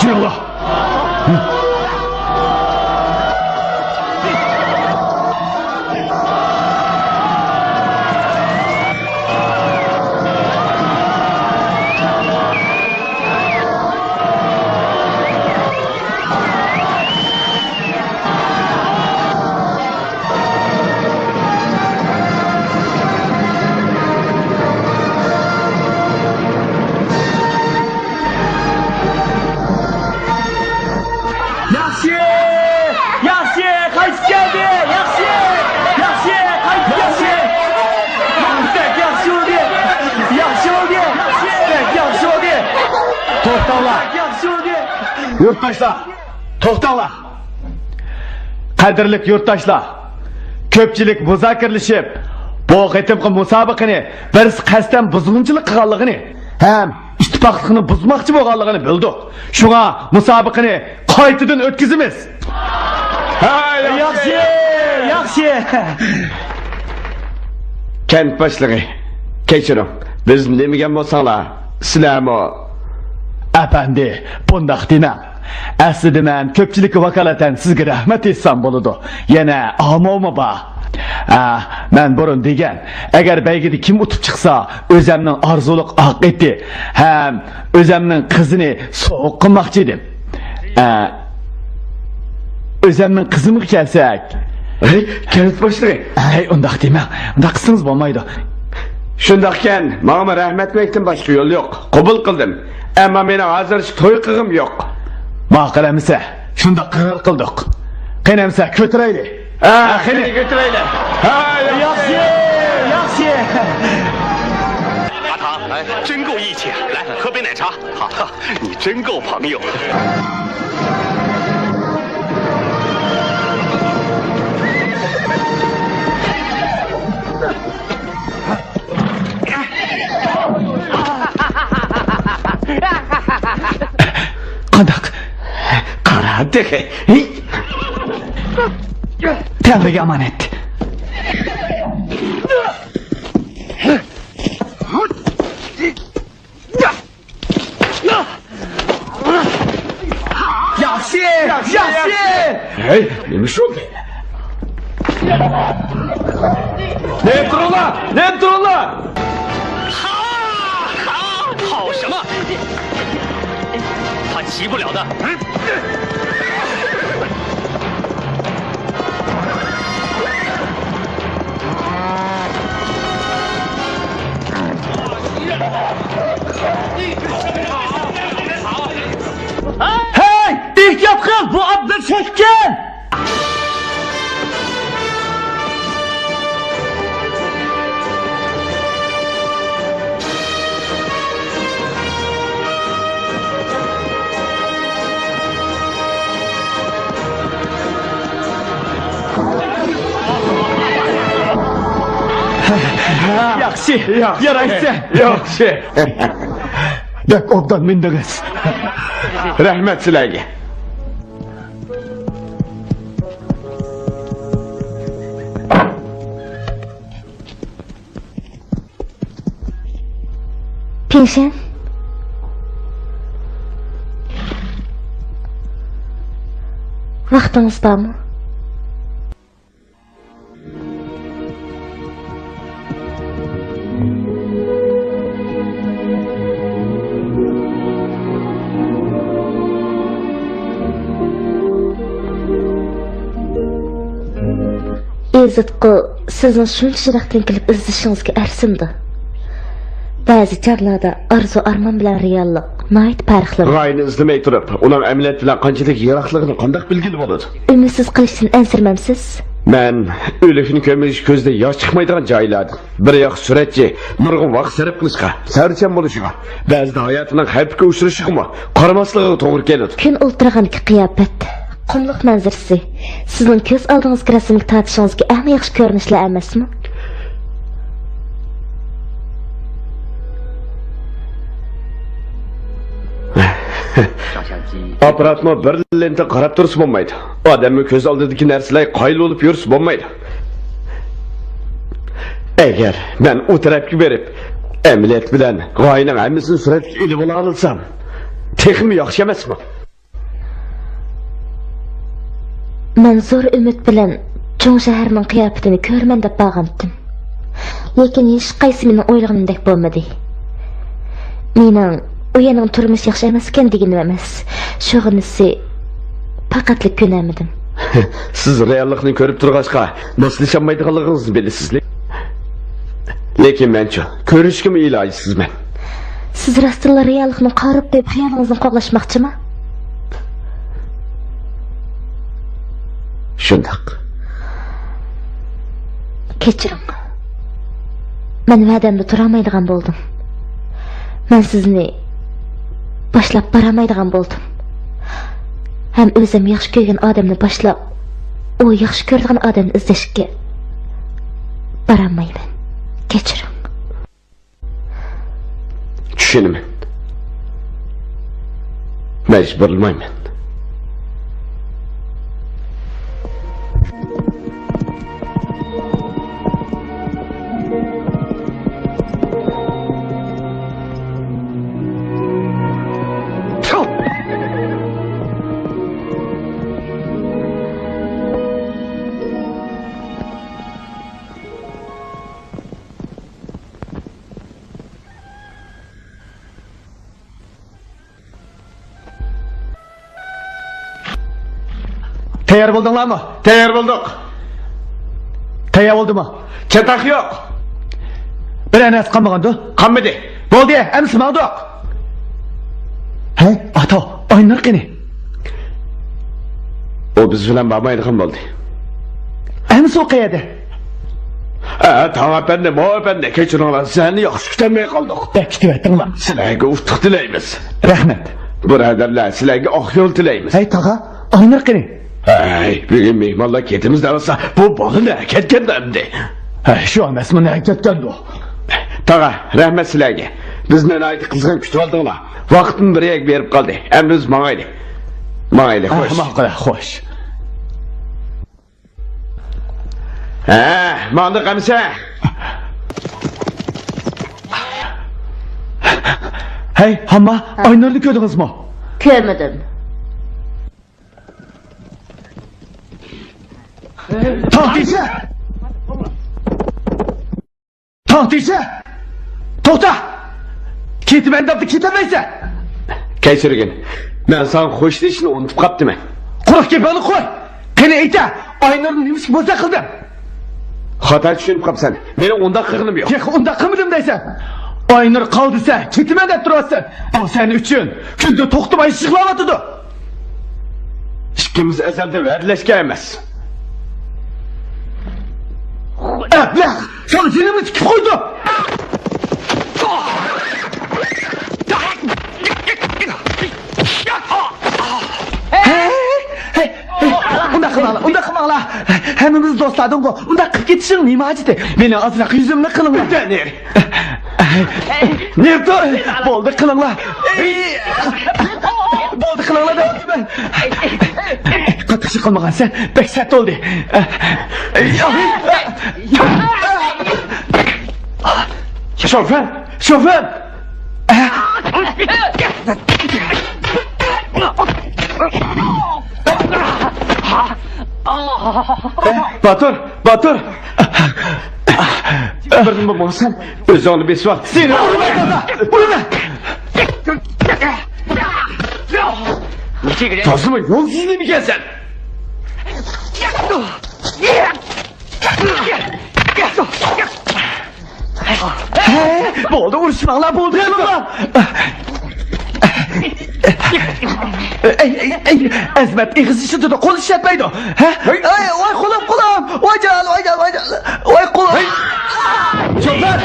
جۇڭغا! ياخشى! ياخشى! قايتىپ كەلدى! ياخشى! ياخشى! قايتىپ كەلدى! بەك ياخشى بولدى! ياخشى بولدى! بەك ياخشى بولدى! توختاڭلار! بەك ياخشى بولدى! يۇرتداشلار! توختاڭلار! قەدىرلىك يۇرتداشلار! كۆپچىلىك مۇزاكىرىلىشىپ، بۇ قېتىمقى مۇسابىقىنى بىرسى قەستەن بۇزغۇنچىلىق قىلغانلىقىنى ھەم ئىتتىپاقلىقنى بۇزماقچى بولغانلىقىنى بىلدۇق. شۇڭا مۇسابىقىنى قايتىدىن ئۆتكۈزىمىز. ھە، ياخشى، ياخشى. كەنت باشلىقى، كەچۈرۈڭ. بىز دېمىگەن بولساڭلار، سىلەرمۇ. ئەپەندى، بۇنداق دېمەڭ. ئەسلىدە مەن كۆپچىلىككە ۋاكالىتەن سىزگە رەھمەت ئېيتسام بولىدۇ. يەنە ئامۇمۇ بار. ئە، مەن بۇرۇن دېگەن، ئەگەر بەيگىدە كىم ئۇتۇپ چىقسا، ئۆزەمنىڭ ئارزۇلۇق ئاق ئېتى ھەم ئۆزەمنىڭ قىزىنى سوۋغا قىلماقچى ئىدىم. ئە، ئۆزەمنىڭ قىزىمغا كەلسەك. ھەي، كەنت باشلىقى. ھەي، ئۇنداق دېمەڭ. ئۇنداق قىلسىڭىز بولمايدۇ. شۇنداقكەن، ماڭىمۇ رەھمەت دېمەكتىن باشقا يول يوق. قوبۇل قىلدىم. ئەمما مېنىڭ ھازىرچە توي قىلغۇم يوق. ماقۇل ئەمىسە، شۇنداق قارار قىلدۇق. قېنى ئەمىسە، كۆتۈرەيلى. ھە، قېنى كۆتۈرەيلى. ھە، ياخشى، ياخشى. 阿唐，哎，真够义气，来，喝杯奶茶。好，你真够朋友。 قانداق؟ قارا تېخى. تەڭرىگە ئامانەت. ياخشى! ياخشى! ھەي، نېمە شۇ؟ نېمە تۇرۇڭلار؟ نېمە تۇرۇڭلار؟ 跑什么？他骑不了的。 ھەي، ئېھتىيات قىل، بۇ ئات بىر چەككەن! ياخشى، ياخشى، يارايسەن. ياخشى. بەك ئوبدان مىندىڭىز. رەھمەت سىلەرگە. 平身。ۋاقتىڭىز بارمۇ؟ ئېزىتقۇ، سىزنىڭ شۇنچە يىراقتىن كېلىپ ئىزدىشىڭىزگە ئەرسىنىدۇ. بەزى چاغلاردا ئارزۇ-ئارمان بىلەن رېئاللىق ناھايىتى پەرقلىنىدۇ. غايىنى ئىزدىمەي تۇرۇپ، ئۇنىڭ ئەمەلىيەت بىلەن قانچىلىك يىراقلىقىنى قانداق بىلگىلى بولىدۇ؟ ئۈمىدسىز قېلىشتىن ئەنسىرىمەمسىز؟ مەن ئۆلۈكنى كۆمۈش، كۆزدىن ياش چىقمايدىغان جايلاردىن. بىر ياخشى سۈرەتچى نۇرغۇن ۋاقىت سەرپ قىلىشقا، سەۋرچان بولۇشىغا، بەزىدە ھاياتىنىڭ خەۋپكە ئۇچرىشىغىمۇ قارىماسلىقىغا توغرا كېلىدۇ. كۈن ئولتۇرغاندىكى قىياپەت، قۇملۇق مەنزىرىسى سىزنىڭ كۆز ئالدىڭىزدىكى رەسىمگە تارتىشىڭىزدىكى ئەڭ ياخشى كۆرۈنۈشلەر ئەمەسمۇ؟ ئاپپاراتمۇ بىر لېنتا قاراپ تۇرسا بولمايدۇ. ئادەممۇ كۆز ئالدىدىكى نەرسىلەرگە قايىل بولۇپ يۈرسە بولمايدۇ. ئەگەر مەن ئۇ تەرەپكە بېرىپ، ئەمەلىيەت بىلەن غايىنىڭ ھەممىسىنى سۈرەتكە ئېلىۋالالىسام، تېخىمۇ ياخشى ئەمەسمۇ؟ مەن زور ئۈمىد بىلەن چوڭ شەھەرنىڭ قىياپىتىنى كۆرىمەن دەپ بارغانتىم. لېكىن ھېچقايسى مېنىڭ ئويلىغىنىمدەك بولمىدى. مېنىڭ ئۇ يەرنىڭ تۇرمۇشى ياخشى ئەمەسكەن دېگىنىم ئەمەس. شۇغىنىسى، پەقەتلا كۆنەلمىدىم. سىز رېئاللىقنى كۆرۈپ تۇرغاچقا، ماسلىشالمايدىغانلىقىڭىزنى بىلىسىزلى. لېكىن مەنچۇ، كۆرۈشكىمۇ ئىلاجسىزمەن. سىز راستتىنلا رېئاللىقنى قارىپ قويۇپ، خىيالىڭىزنى قوغلاشماقچىمۇ؟ شۇنداق. كەچۈرۈڭ. مەن ۋەدەمدە تۇرالمايدىغان بولدۇم. مەن سىزنى باشلاپ بارالمايدىغان بولدۇم. ھەم ئۆزۈم ياخشى كۆرگەن ئادەمنى باشلاپ، ئۇ ياخشى كۆرىدىغان ئادەمنى ئىزدەشكە بارالمايمەن. كەچۈرۈڭ. چۈشىنىمەن. مەجبۇرلىمايمەن. تەييار بولدۇڭلارمۇ؟ تەييار بولدۇق. تەييار بولدىمۇ؟ چاتاق يوق. بىرەر نەرسە قالمىغاندۇ؟ قالمىدى. بولدى، ئەمىسە ماڭدۇق. ھەي، ئاتا، ئاينۇر قېنى؟ ئۇ بىز بىلەن بارمايدىغان بولدى. ئەمىسە ئۇ قەيەردە؟ ئە، تاڭ ئەپەندى، ماۋۇ ئەپەندى، كەچۈرۈڭلار، سىلەرنى ياخشى كۈتەلمەي قالدۇق. بەك كۈتۈۋەتتىڭلار. سىلەرگە ئۇتۇق تىلەيمىز. رەھمەت. بۇرادەرلەر، سىلەرگە ئاق يول تىلەيمىز. ھەي، تاغا، ئاينۇر قېنى؟ ھەي، بۈگۈن مېھمانلار كېتىمىز دەۋاتسا، بۇ بالا نەگە كەتكەندە ئەمدى؟ ھەي، شۇ ئەمەسمۇ، نەگە كەتكەندۇ؟ تاغا، رەھمەت سىلەرگە. بىزنى ناھايىتى قىزغىن كۈتۈۋالدىڭلار. ۋاقىتمۇ بىر يەرگە بېرىپ قالدى. ئەمدى بىز ماڭايلى. ماڭايلى، ھە، خوش. ماقۇل، خوش. ھە، ماڭدۇق ئەمىسە. ھەي، ھامما، ئاينۇرنى كۆردىڭىزمۇ؟ كۆرمىدىم. توختىسە! توختىسە! توختا! كېتىمەن دەپلا كېتەلمەيسەن! كەچۈرگىن، مەن ساڭا خوشلىشىشنى ئۇنتۇپ قاپتىمەن. قۇرۇق گېپىڭنى قوي! قېنى ئېيتە، ئاينۇرنى نېمىشقا بوزەك قىلدىڭ؟ خاتا چۈشىنىپ قاپسەن. مېنىڭ ئۇنداق قىلغىنىم يوق. تېخى ئۇنداق قىلمىدىم دەيسەن. ئاينۇر قالدى دېسە، كېتىمەن دەپ تۇرۇۋاتىسەن. ئۇ سەن ئۈچۈن كۈندە توختىماي يىغلاۋاتىدۇ. ئىككىمىز ئەزەلدىن ۋەدىلەشكەن ئەمەس. ئەبلەخ! ساڭا جېنىمنى تىكىپ قويدۇم! ھەي، ھەي، ھەي، ئۇنداق قىلماڭلار، ئۇنداق قىلماڭلار. ھەممىمىز دوستلاردىنغۇ، ئۇنداق قىلىپ كېتىشنىڭ نېمە ھاجىتى؟ مېنى ئازراق يۈزۈمنى قىلىڭلار. نېرى تۇر! بولدى، قىلىڭلار. بولدى، قىلىڭلار دەۋاتىمەن. قاتتىق ئىش قىلمىغانسەن، بەك سەت بولدى. شوفېر! شوفېر! باتۇر! باتۇر! بىر نېمە بولسا، ئۆزۈڭنى بېسىۋال. سېنى ئۇرىمەن، دادا! ئۇرىمەن! تازىمۇ يولسىز نېمىكەنسەن؟ ھەي، بولدى، ئۇرۇشماڭلار، بولدى، قىلىڭلار. ئەي، ئەي، ئەي، ئەزىمەت ئېغىز ئىشلىتىدۇ، قول ئىشلەتمەيدۇ. ھە؟ ھەي. ئەي، ۋاي قولۇم، قولۇم. ۋاي جان، ۋاي جان، ۋاي جان. ۋاي قولۇم. ھەي. شوپۇر!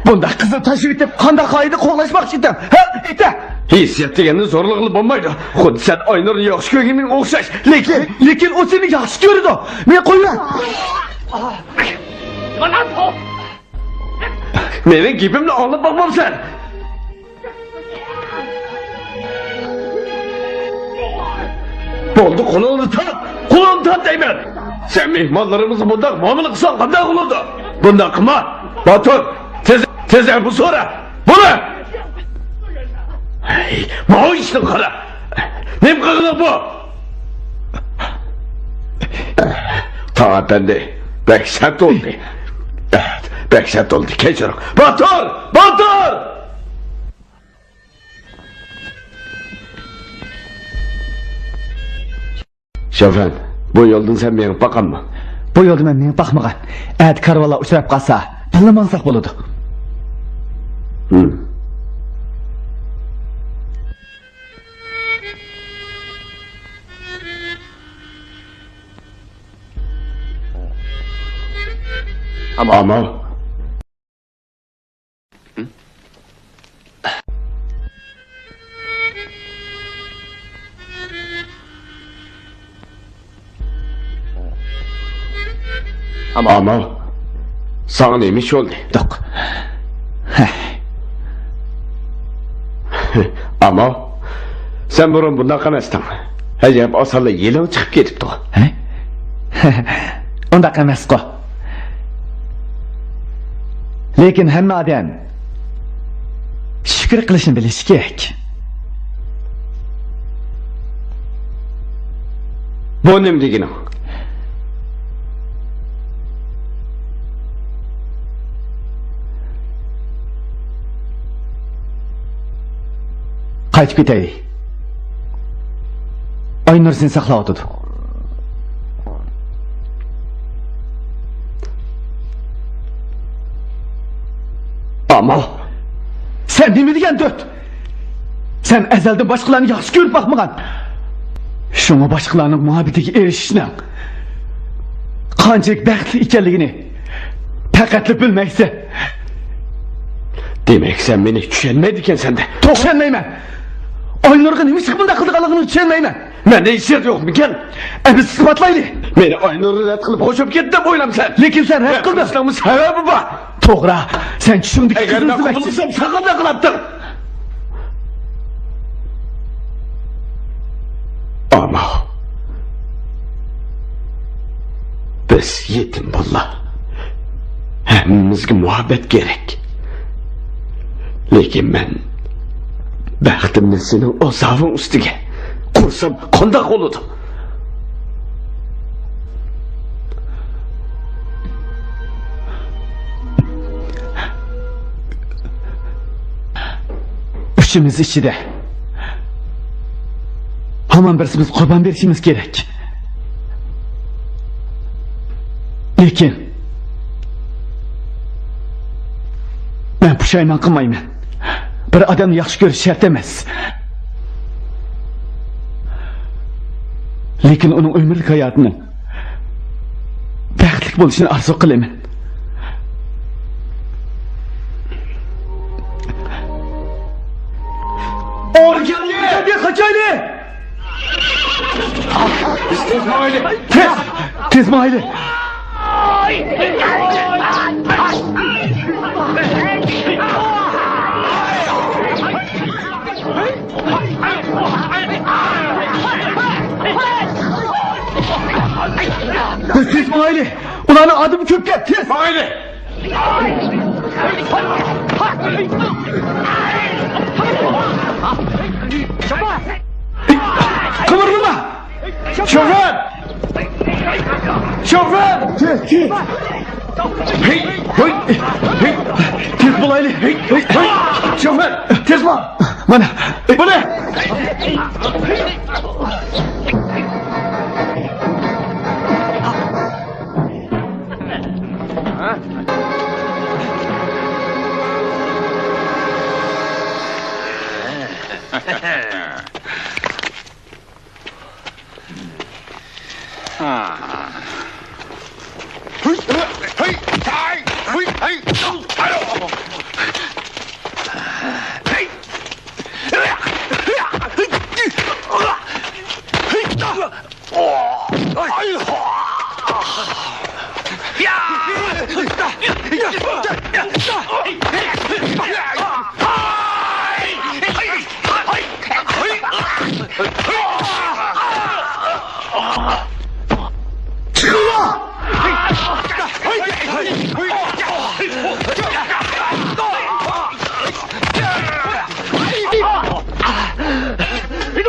بۇنداق قىزنى تاشلىۋېتىپ، قانداق قائىدە قوغلاشماقچىتىڭ؟ ھە؟ ئېيتە! ھېسسىيات دېگەننى زورلىغىلى بولمايدۇ. خۇددى سەن ئاينۇرنى ياخشى كۆرگىنىڭ ئوخشاش. لېكىن، لېكىن ئۇ سېنى ياخشى كۆرىدۇ. مېنى قويۇۋەر! مېنىڭ گېپىمنى ئاڭلاپ باقمامسەن؟ بولدى، قولۇڭنى تارت! قولۇڭنى تارت دەيمەن! سەن مېھمانلىرىمىزغا بۇنداق مۇئامىلە قىلساڭ قانداق بولىدۇ؟ بۇنداق قىلما! باتۇر! تېز، تېز ئەپۇ سورا! بولە! ھەي، ماۋۇ ئىشنى قارا! نېمە قىلغىنىڭ بۇ؟ تاڭ ئەپەندى، بەك سەت بولدى. بەك سەت بولدى، كەچۈرۈڭ. باتۇر! باتۇر! شوفېر، بۇ يولدىن سەن مېڭىپ باققانمۇ؟ بۇ يولدا مەن مېڭىپ باقمىغان. ئەتە كارۋانلار ئۇچراپ قالسا، بىللە ماڭساق بولىدۇ. ھىم. ئامال. ئامال. ساڭا نېمە ئىش بولدى؟ يوق. ئامال، سەن بۇرۇن بۇنداق ئەمەستىڭ. ئەجەب ئاسانلا يېلىڭ چىقىپ كېتىپتۇ. ھە؟ ئۇنداق ئەمەسقۇ. لېكىن ھەممە ئادەم شۈكۈر قىلىشنى بىلىشى كېرەك. بۇ نېمە دېگىنىڭ؟ قايتىپ كېتەي. ئاينۇر سېنى ساقلاۋاتىدۇ. سەن ئەزەلدىن باشقىلارنى ياخشى كۆرۈپ باقمىغان. شۇڭا باشقىلارنىڭ مۇھەببىتىگە ئېرىشىشنىڭ قانچىلىك بەختلىك ئىكەنلىكىنى پەقەتلا بىلمەيسەن. دېمەك، سەن مېنى چۈشەنمەيدىكەنسەن-دە. توغرا، چۈشەنمەيمەن. ئاينۇرغا نېمىشقا بۇنداق قىلىدىغانلىقىنى چۈشەنمەيمەن. مەندە ھېسسىيات يوقمىكەن؟ ئەمدى ئىسپاتلايلى. مېنى ئاينۇر رەت قىلىپ خوش بولۇپ كەتتى دەپ ئويلامسەن؟ لېكىن سەن رەت قىلدىڭ. رەت قىلىشنىڭمۇ سەۋەبى بار. توغرا، سەن چۈشۈڭدىكى قىزنى ئىزدىمەكچى. ئەگەر مەن قوبۇل قىلسام، ساڭا نېمە قىلاتتىڭ؟ ئەمما بىز يېتىم بالىلار. ھەممىمىزگە مۇھەببەت كېرەك. لېكىن مەن بەختىمنى سېنىڭ ئازابىڭ ئۈستىگە قۇرسام قانداق بولىدۇ؟ ئۈچىمىز ئىچىدە ھامان بىرسىمىز قۇربان بېرىشىمىز كېرەك. لېكىن مەن پۇشايمان قىلمايمەن. بىر ئادەمنى ياخشى كۆرۈش شەرت ئەمەس. لېكىن ئۇنىڭ ئۆمۈرلۈك ھاياتىنىڭ بەختلىك بولۇشىنى ئارزۇ قىلىمەن. ئورگاننى قاچايلى! تېز، تېز ماڭايلى! تېز ماڭايلى! ئۇلارنىڭ ئادىمى كۆپكەن، تېز! ماڭايلى! قىمىرلىما! شوفېر! شوفېر! تېز، تېز! ھەي، ھەي، ھەي! تېز بولايلى! ھەي، ھەي، ھەي! شوفېر، تېز بول! مانا، بۇنى!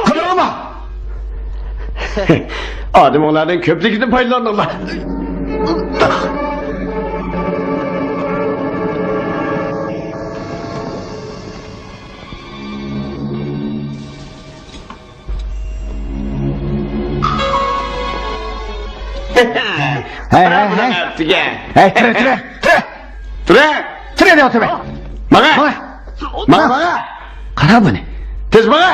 قىمىرلىما! ئادىمىڭلاردىن كۆپلۈكىدىن پايدىلاندىڭلار. ھەي، ھەي، ھەي. ھەي، تۇرە، تۇرە، تۇرە. تۇرە. تۇرە دەۋاتىمەن. ماڭا. ماڭا. ماڭا، ماڭا. قارا بۇنى. تېز ماڭا.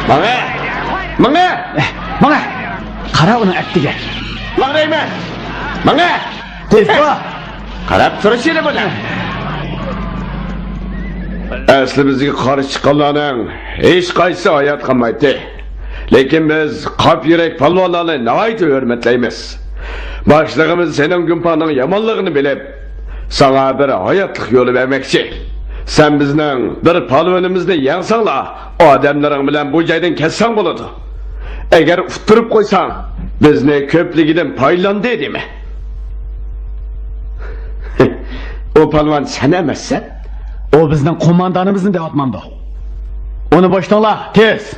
ماڭە! ماڭە! ماڭە! قارا ئۇنىڭ ئەتتىگە. ماڭ دەيمەن! ماڭە! تېز بول! قاراپ تۇرۇشىلى بۇنى! ئەسلى بىزگە قارشى چىققانلارنىڭ ھېچقايسىسى ھايات قالمايتتى. لېكىن بىز قاپ يۈرەك پالۋانلارنى ناھايىتى ھۆرمەتلەيمىز. باشلىقىمىز سېنىڭ گۇمپاڭنىڭ يامانلىقىنى بىلىپ، ساڭا بىر ھاياتلىق يولى بەرمەكچى. سەن بىزنىڭ بىر پالۋىنىمىزنى يەڭسەڭلا، ئادەملىرىڭ بىلەن بۇ جايدىن كەتسەڭ بولىدۇ. ئەگەر ئۇتتۇرۇپ قويساڭ، بىزنى كۆپلۈكىدىن پايدىلاندى دېمە. ئۇ پالۋان سەن ئەمەسسەن؟ ئۇ بىزنىڭ قوماندانىمىزنى دەۋاتمامدۇ؟ ئۇنى بوشىتىڭلار، تېز!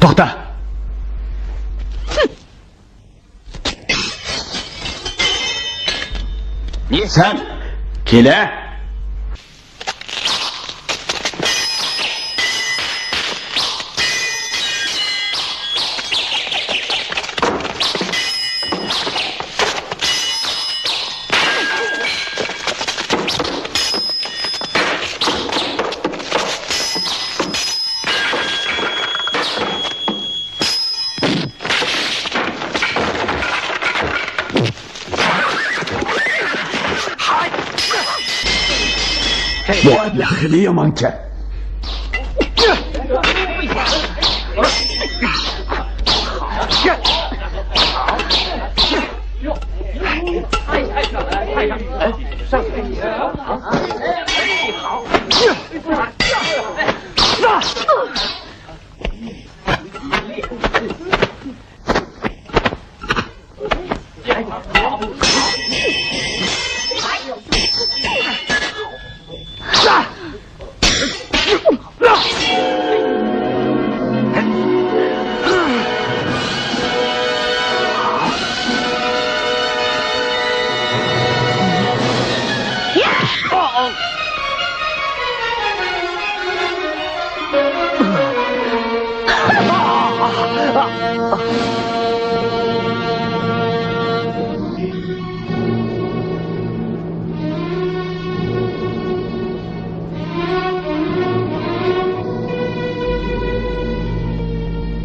توختا! سەن كېلە! بۇ ئادەم خېلى يامانكەن.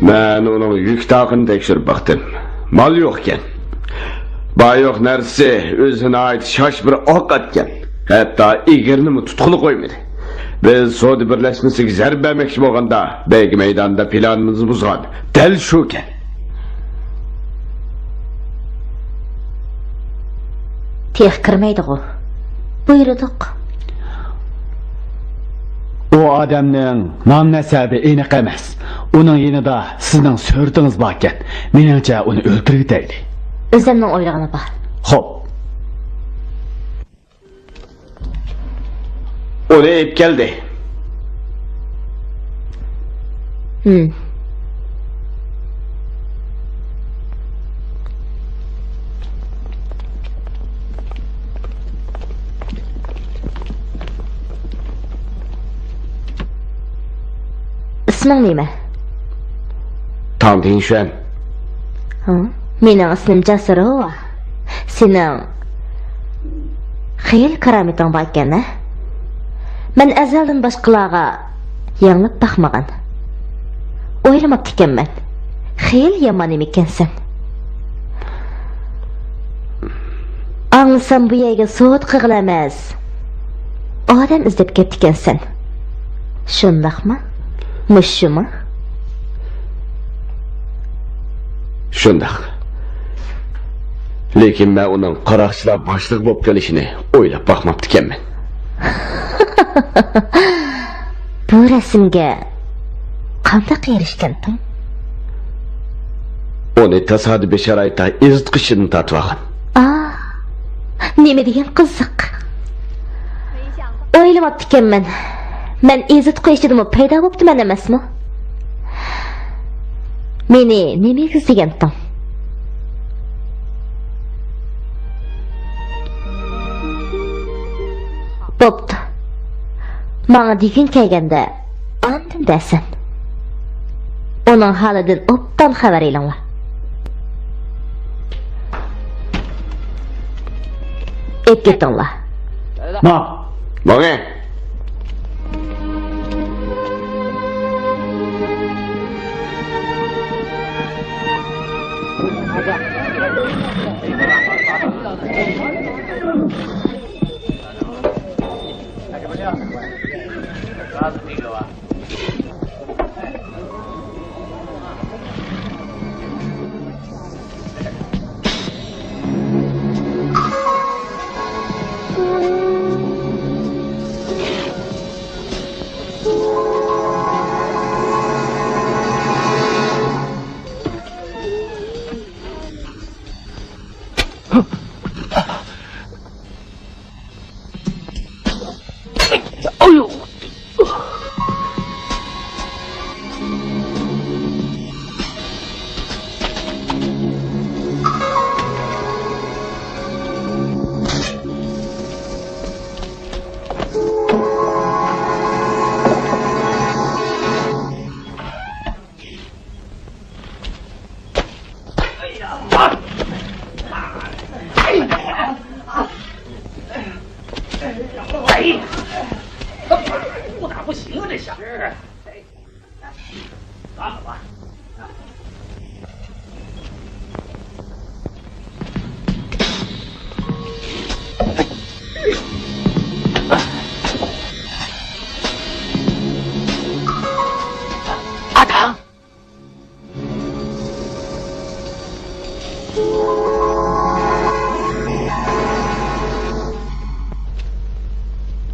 مەن ئۇنىڭ يۈك تاقىنى تەكشۈرۈپ باقتىم. مال يوقكەن. بار-يوق نەرسىسى ئۆزى ناھايىتى شاش بىر ئوق ئەتكەن. ھەتتا ئېگىرنىمۇ تۇتقىلى قويمىدى. بىز سودا بىرلەشمىسىگە زەربە بەرمەكچى بولغاندا، بەيگە مەيدانىدا پىلانىمىزنى بۇزغان. دەل شۇكەن. تېخى كىرمەيدىغۇ. بۇيرۇدۇق. ئۇ ئادەمنىڭ نام-نەسەبى ئېنىق ئەمەس. ئۇنىڭ يېنىدا سىزنىڭ سۈرىتىڭىز باركەن. مېنىڭچە، ئۇنى ئۆلتۈرۈۋېتەيلى. ئۆزۈمنىڭ ئويلىغىنى بار. خوپ. ئۇنى ئېلىپ كەلدى. ھىم. ئىسمىڭ نېمە؟ تاڭ تىڭشۈەن. ھە؟ مېنىڭ ئىسمىم جاسۇرۇ. سېنىڭ خېلى كارامىتىڭ باركەن، ھە؟ مەن ئەزەلدىن باشقىلارغا يېڭىلىپ باقمىغان. ئويلىماپتىكەنمەن. خېلى يامان نېمىكەنسەن. ئاڭلىسام، بۇ يەرگە سودا قىلغىلى ئەمەس، ئادەم ئىزدەپ كەپتىكەنسەن. شۇنداقمۇ؟ مۇشۇمۇ؟ شۇنداق. لېكىن مەن ئۇنىڭ قاراقچىلار باشلىقى بولۇپ قېلىشىنى ئويلاپ باقماپتىكەنمەن. بۇ رەسىمگە قانداق ئېرىشكەنتىڭ؟ ئۇنى تاسادىپىي شارائىتتا ئېزىتقۇچىدىن تارتىۋالغان. ئا، نېمە دېگەن قىزىق. ئويلىماپتىكەنمەن. مەن ئېزىتقۇ ئىچىدىمۇ پەيدا بوپتىمەن ئەمەسمۇ؟ مېنى نېمىگە ئىزدىگەنتىڭ؟ بوپتۇ. ماڭا دېگۈڭ كەلگەندە، ئاندىن دەرسەن. ئۇنىڭ ھالىدىن ئوبدان خەۋەر ئېلىڭلار. ئېلىپ كېتىڭلار. ماڭ. ماڭە.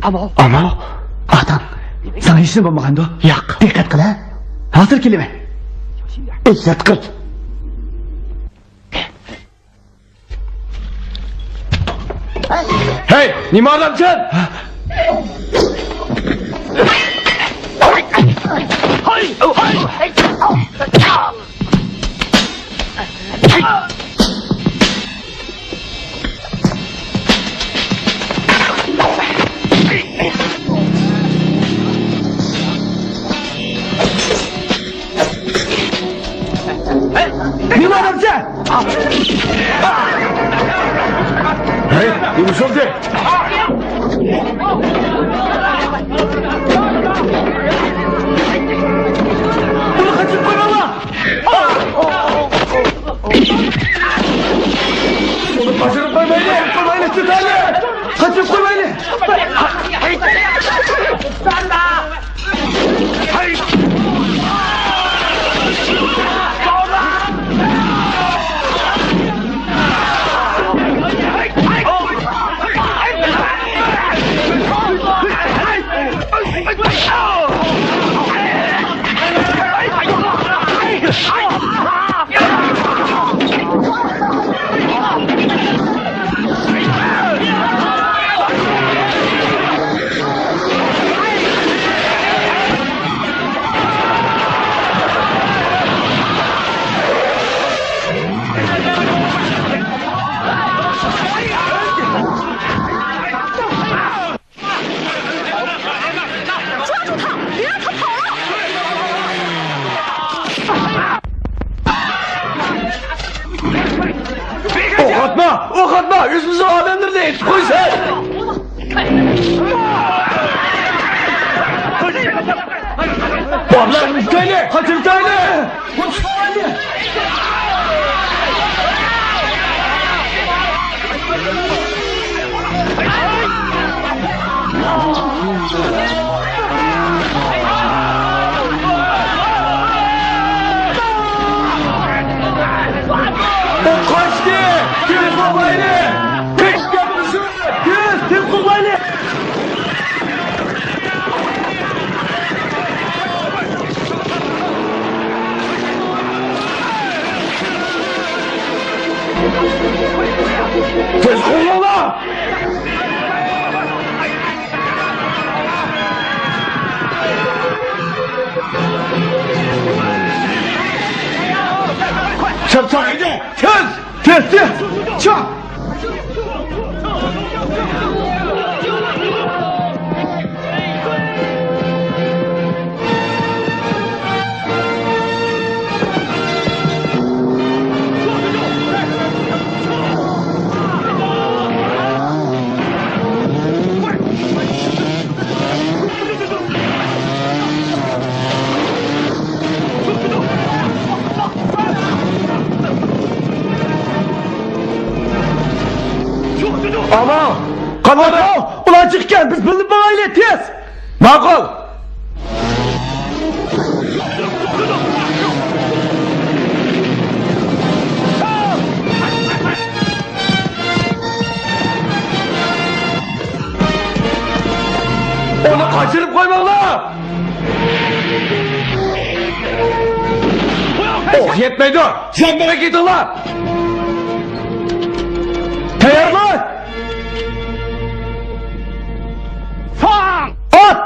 ئامال. ئامال؟ ئاتاڭ، ساڭا ھېچنېمە بولمىغاندۇ؟ ياق. دىققەت قىل، ھە؟ ھازىر كېلىمەن. ئېھتىيات قىل. ھەي، نېمە ئادەمسەن؟ نېمە ئادەمسەن؟ ھەي، نېمە بولدى؟ بۇنى قېچىرىپ قويماڭلار! بۇنى قېچىرىپ قويمايلى! قويمايلى، تۇتايلى! قېچىرىپ قويمايلى! ئوق ئاتما! ئوق ئاتما! ئۆزىمىزنىڭ ئادەملىرىنى ئېتىپ قويسا! بالىلار، تۇتايلى! قاچىرتايلى! تۇتايلى! تېز قوغلاڭلار! چاپ، چاپ! تېز! تېز، تېز! چاپ! ئامان! قانداق؟ ئۇلار جىقكەن، بىز بىللە ماڭايلى، تېز! ماقۇل! ئۇنى قاچۇرۇپ قويماڭلار! ئوق يەتمەيدۇ! زەمبىرەك ئېتىڭلار! تەييارلان! ساڭ! ئات!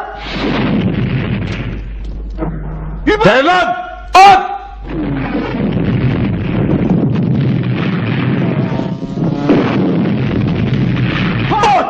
تەييارلان! ئات! ئات!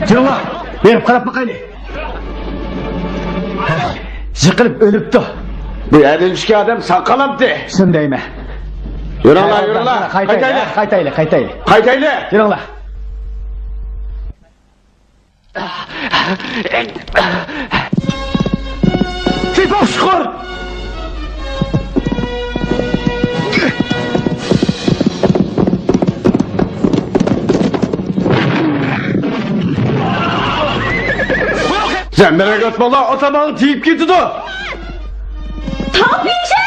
تۇرۇڭلار، بېرىپ قاراپ باقايلى. يىقىلىپ ئۆلۈپتۇ. بۇ يەردىن چۈشكەن ئادەم ساق قالامتى؟ شۇنى دەيمەن. يۈرۈڭلار، يۈرۈڭلار. قايتايلى، قايتايلى. قايتايلى، قايتايلى. قايتايلى. يۈرۈڭلار. تېپىپ چىقار! زەمبىرەك ئاتماڭلار، ئاتاماڭ تېگىپ كېتىدۇ! تاڭپىشى!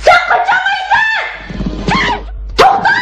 سەن قاچالمايسەن! سەن توختا!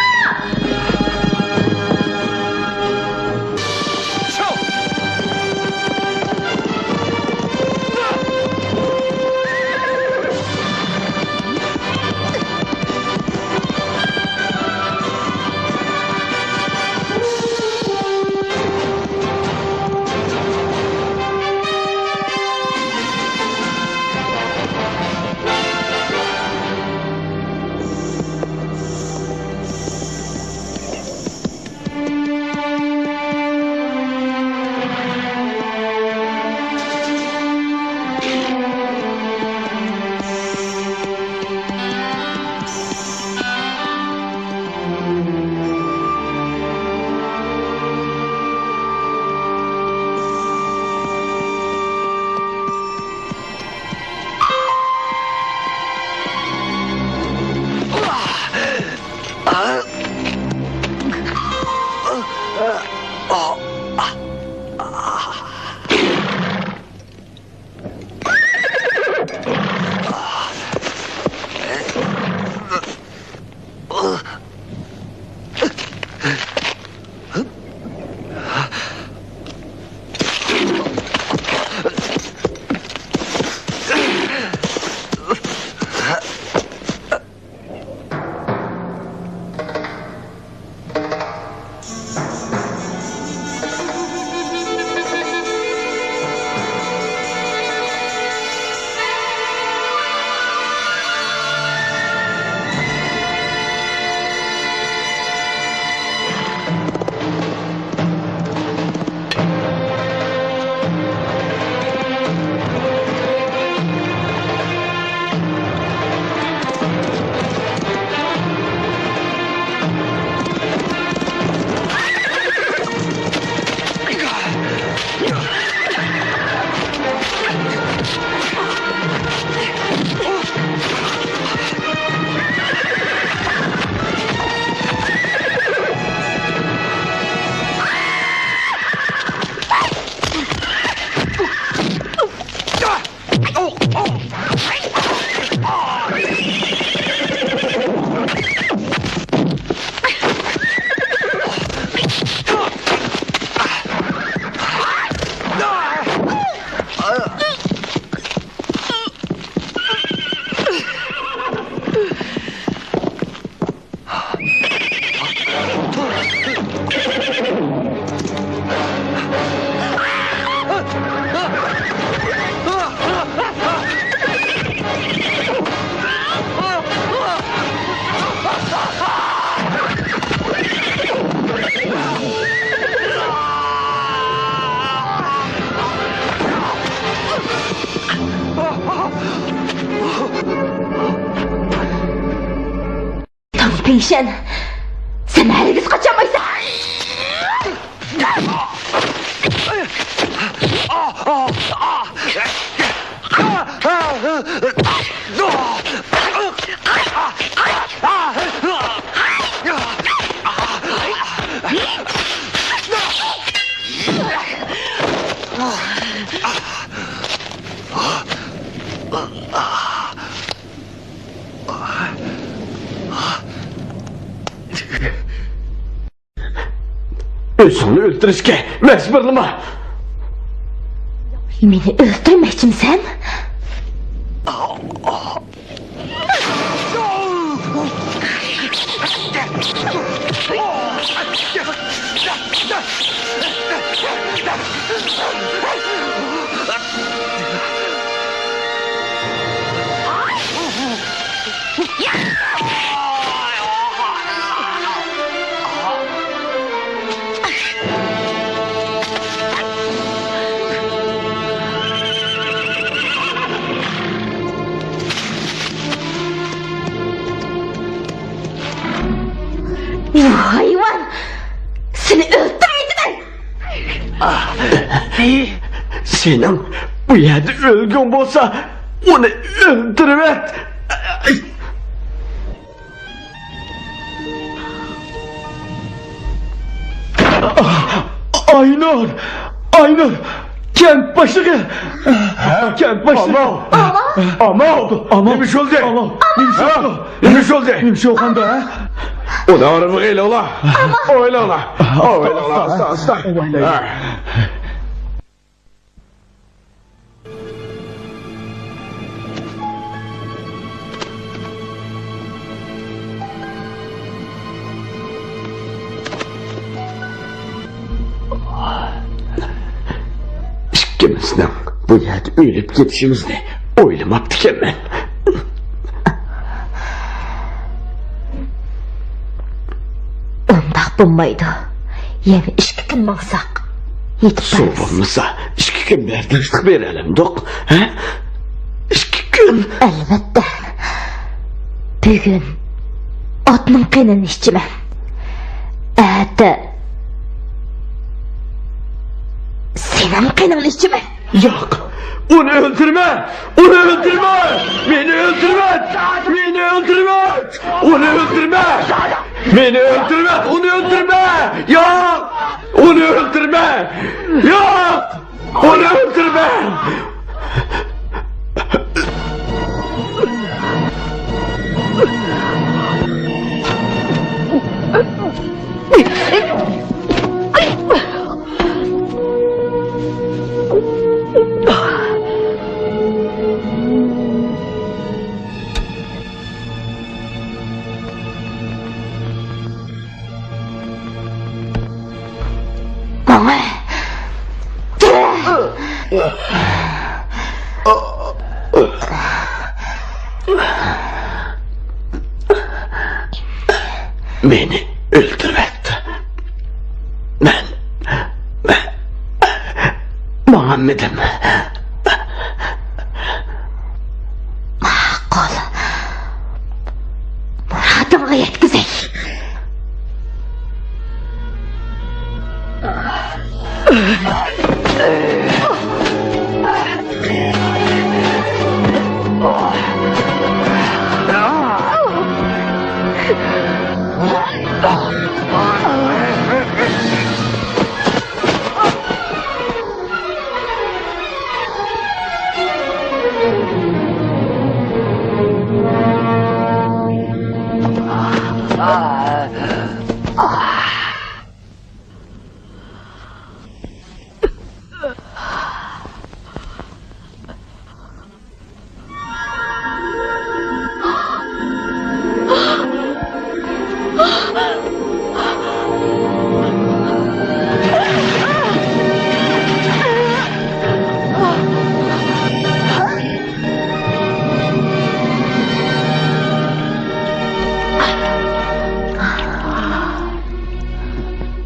ئىشەن، سەن ھەرگىز قاچالمايسەن. ئۆزۈڭنى ئۆلتۈرۈشكە مەجبۇرلىما! مېنى ئۆلتۈرمەكچىمسەن؟ ھايۋان! سېنى ئۆلتۈرۈۋېتىمەن! سېنىڭ بۇ يەردە ئۆلگۈڭ بولسا، ئۇنى ئۆلتۈرۈۋەت! ئاينۇر! ئاينۇر! كەنت باشلىقى! كەنت باشلىقى! ئامال! ئامال! ئامال! نېمە ئىش بولدى؟ ئامال! نېمە ئىش بولدى؟ نېمە ئىش بولدى؟ نېمە ئىش بولغاندا، ھە؟ ئۇنى ئارىغا ئېلىڭلار! ئويلاڭلار! ئويلاڭلار! ئاستا، ئاستا! ئىككىمىزنىڭ بۇ يەردە ئۆلۈپ كېتىشىمىزنى ئويلىماپتىكەنمەن. ئۇنداق بولمايدۇ. يەنە ئىككى كۈن ماڭساق، يېتىپ بارىمىز. سۇ بولمىسا، ئىككى كۈن بەرداشلىق بېرەلەمدۇق، ھە؟ ئىككى كۈن. ئەلۋەتتە. بۈگۈن ئاتنىڭ قېنىنى ئىچىمەن. ئەتە سېنىڭ قېنىڭنى ئىچىمەن. ياق! ئۇنى ئۆلتۈرمە! ئۇنى ئۆلتۈرمە! مېنى ئۆلتۈرۈۋەت! مېنى ئۆلتۈرۈۋەت! ئۇنى ئۆلتۈرمە! مېنى ئۆلتۈرۈۋەت! ئۇنى ئۆلتۈرمە! ياق! ئۇنى ئۆلتۈرمە! ياق! ئۇنى ئۆلتۈرمە! ماڭا! مېنى ئۆلتۈرۈۋەت. مەن، مەن ماڭالمىدىم. ماقۇل. مۇرادىڭغا يەتكۈزەي.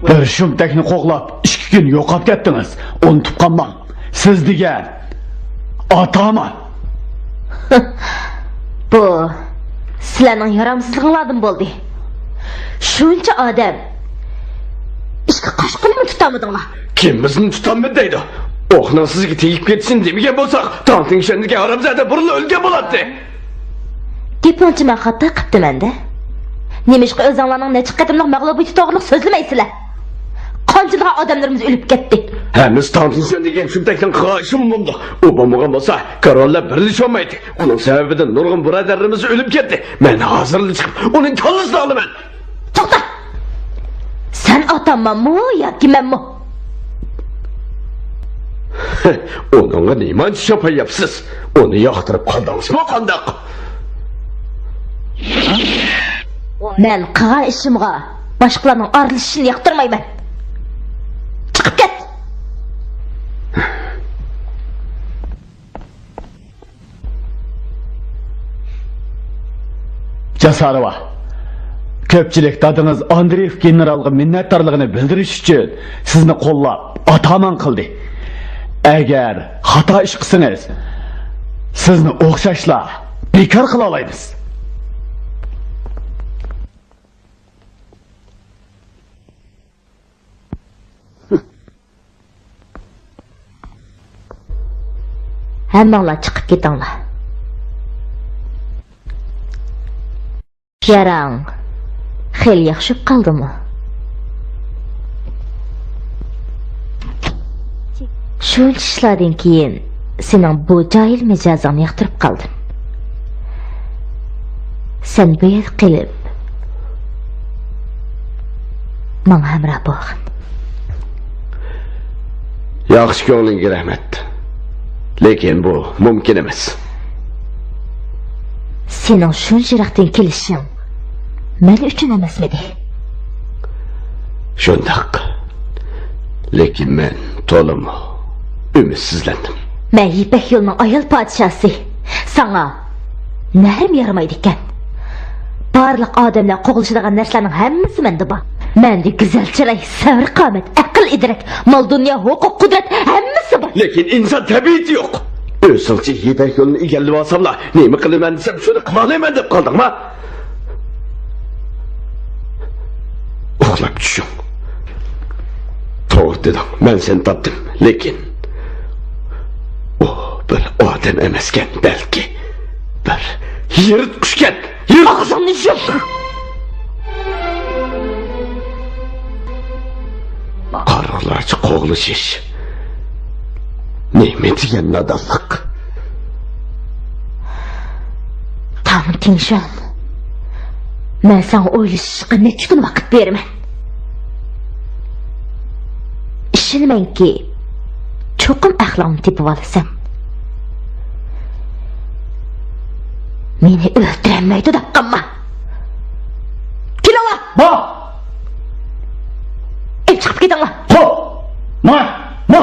بىر شۇمتەكنى قوغلاپ، ئىككى كۈن يوقاپ كەتتىڭىز. ئۇنتۇپ قالماڭ. سىز دېگەن ئاتامان. بۇ سىلەرنىڭ يارامسىزلىقىڭلاردىن بولدى. شۇنچە ئادەم، ئىككى قاچقۇنمۇ تۇتالمىدىڭلار؟ كىم بىزنى تۇتالمىدى دەيدۇ؟ ئوقنىڭ سىزگە تېگىپ كېتىشىنى دېمىگەن بولساق، تاڭتىڭشەندىكى ھارامزادە بۇرۇنلا ئۆلگەن بولاتتى. گېپىڭچە مەن خاتا قىپتىمەن-دە. نېمىشقا ئۆزۈڭلارنىڭ نەچچە قېتىملىق مەغلۇبىيىتى توغرىلىق سۆزلىمەيسىلەر؟ قانچىلىغان ئادەملىرىمىز ئۆلۈپ كەتتى. ھەممىسى تاڭتىڭشەن دېگەن شۇمتەكنىڭ قىلغان ئىشىمۇ بولدى. ئۇ بولمىغان بولسا، كارۋانلار بىرلىشەلمەيتتى. ئۇنىڭ سەۋەبىدىن نۇرغۇن بۇرادەرلىرىمىز ئۆلۈپ كەتتى. مەن ھازىرلا چىقىپ، ئۇنىڭ كاللىسىنى ئالىمەن. توختا! سەن ئاتامانمۇ ياكى مەنمۇ؟ ئۇنىڭغا نېمانچە شاپاياپسىز؟ ئۇنى ياقتۇرۇپ قالدىڭىزمۇ قانداق؟ مەن قىلغان ئىشىمغا باشقىلارنىڭ ئارىلىشىشىنى ياقتۇرمايمەن. چىقىپ كەت! جاساروۋا، كۆپچىلىك دادىڭىز ئاندرېيېف گېنېرالغا مىننەتدارلىقىنى بىلدۈرۈش ئۈچۈن سىزنى قوللاپ، ئاتامان قىلدى. ئەگەر خاتا ئىش قىلسىڭىز، سىزنى ئوخشاشلا بىكار قىلالايمىز. ھەممىڭلار چىقىپ كېتىڭلار. ياراڭ خېلى ياخشى بولۇپ قالدىمۇ؟ شۇنچە ئىشلاردىن كېيىن سېنىڭ بۇ جاھىل مىجەزىڭنى ياقتۇرۇپ قالدىم. سەن بۇ يەردە قېلىپ، ماڭا ھەمراھ بولغىن. ياخشى كۆڭلۈڭگە رەھمەت. لېكىن بۇ مۇمكىن ئەمەس. سېنىڭ شۇنچە يىراقتىن كېلىشىڭ مەن ئۈچۈن ئەمەسمىدى؟ شۇنداق. لېكىن مەن تولىمۇ ئۈمىدسىزلەندىم. مەن يىپەك يولىنىڭ ئايال پادىشاھسى. ساڭا نەرم يارىمايدىكەن. بارلىق ئادەملەر قوغلىشىدىغان نەرسىلەرنىڭ ھەممىسى مەندە بار. مەندە گۈزەل چىراي، سەۋر-قامەت، ئەقىل-ئىدراك، مال-دۇنيا، ھوقۇق-قۇدرەت، ھەممىسى بار. لېكىن ئىنسان تەبىئىتى يوق. ئۆزۈڭچە يىپەك يولىنى ئىگىلىۋالساملا، نېمە قىلىمەن دېسەم، شۇنى قىلالايمەن دەپ قالدىڭما؟ ئۇخلاپ چۈشۈڭ. توغرا دېدىڭ، مەن سېنى تاپتىم. لېكىن ئۇ بىر ئادەم ئەمەسكەن، بەلكى بىر يىرتقۇچكەن. يىرتقۇچ. ئاغزىڭنى يۇم! قارىقلارچە قوغلىشىش نېمە دېگەن نادانلىق! تاڭ تىڭشۈەن، مەن ساڭا ئويلىشىشقا نەچچە كۈن ۋاقىت بېرىمەن. ئىشىنىمەنكى، چوقۇم ئەقلىڭنى تېپىۋالىسەن. مېنى ئۆلتۈرەلمەيدۇ دەپ قالما. كېلىڭلار! ما! ئېلىپ چىقىپ كېتىڭلار! خوپ! ما! ما!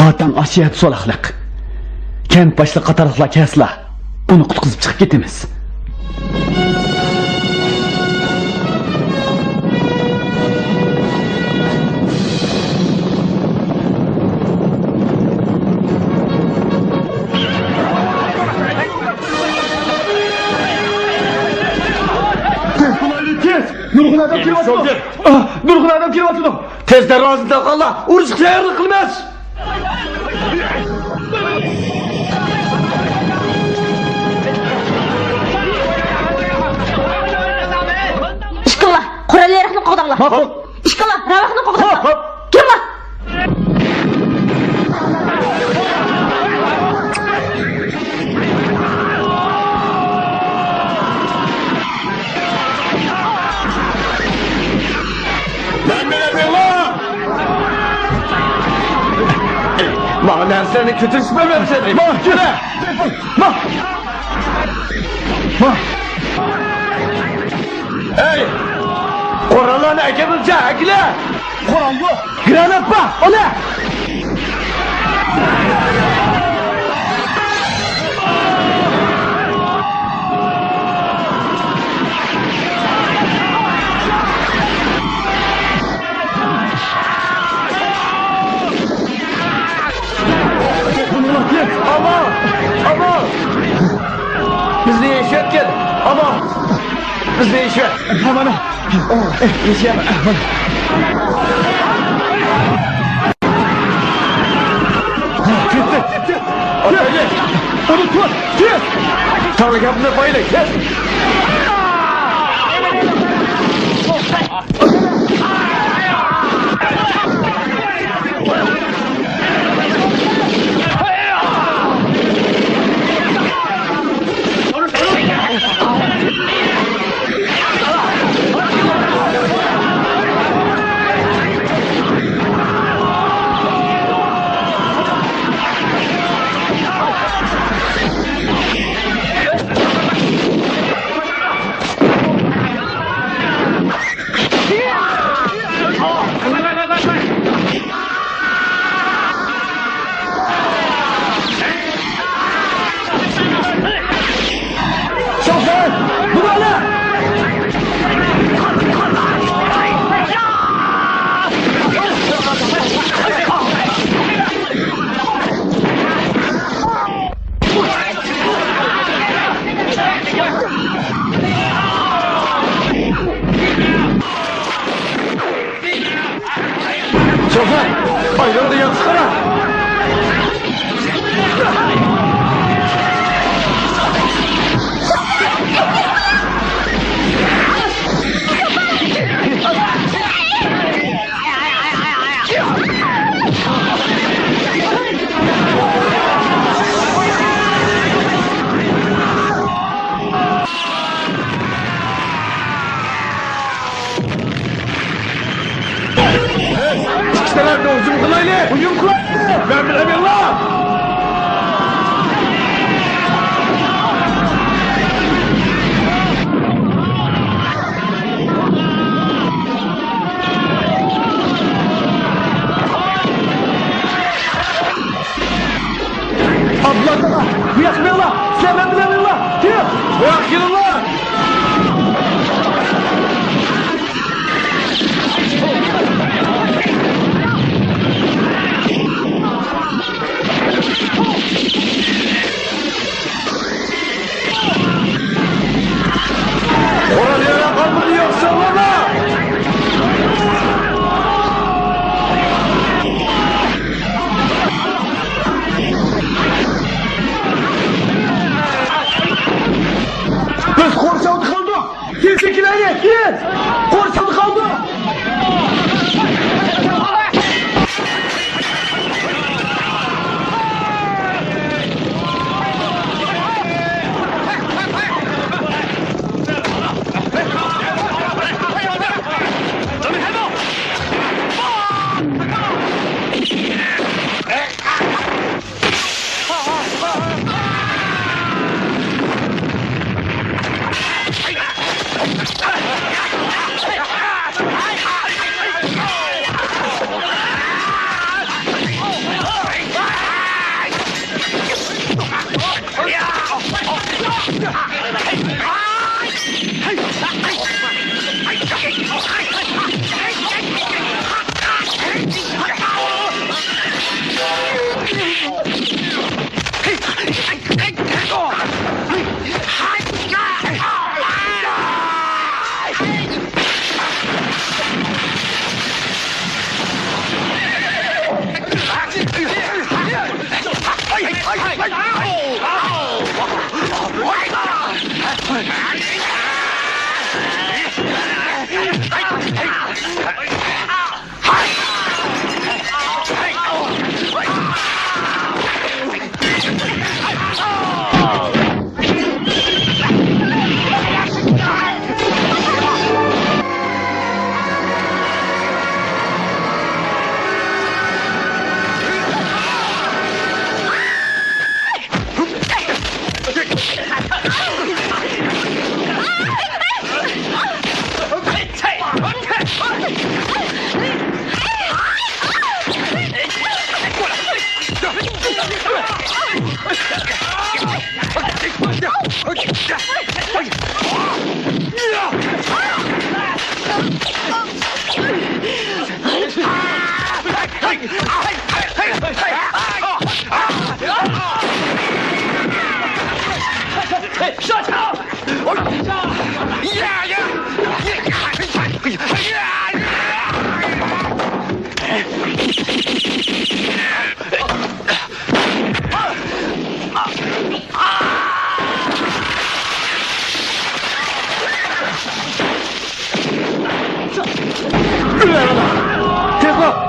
ئاتاڭ ئاشۇ يەردە سولاقلىق. كەنت باشلىقى قاتارلىقلار كەلسىلا، ئۇنى قۇتقۇزۇپ چىقىپ كېتىمىز. تېز، تېز! نۇرغۇن ئادەم كېلىۋاتىدۇ. ئاھ، نۇرغۇن ئادەم كېلىۋاتىدۇ. تېز دەرۋازىنى تاقاڭلار، ئۇرۇشقا تەييارلىق قىلىمىز. ئىشقىللا، قورال-ياراغنى قوغداڭلار. ماقۇل. ئىشقىللا، راۋاقنى قوغداڭلار. خوپ، خوپ. كىرىڭلار. ماڭا نەرسىلەرنى كۆتۈرۈشمەيمەن سېنى. ماڭ، يۈرە! ماڭ! ماڭ! ھەي! قوراللارنى ئەكىرىڭچە، ئەكىلە! قورال يوق! گرانات بار! ئالە! بىزنى ئىشى. مانا. ئېشىيەم. مانا. كەتتى. ئۇنى تۇت. تېز. تاغ گەپنى بايلى. تېز. شوفا، ئايلاندا ياتسا قارا. ئىككى تەرەپنى ھۇجۇم قىلايلى! ھۇجۇم قىلايلى! مەن بىلەن يوللا! ئابدۇللا تاغا، بۇ ياققا مېڭىڭلار! سىلەر مەن بىلەن مېڭىڭلار! تېز! بۇ ياققا كېلىڭلار! قورال ياراغ ئالمىدى يوقسا ئۇلاردا! بىز قورشاۋدا قالدۇق! تېز چېكىلەيلى، تېز! قورشاۋدا قالدۇق! تېز بول!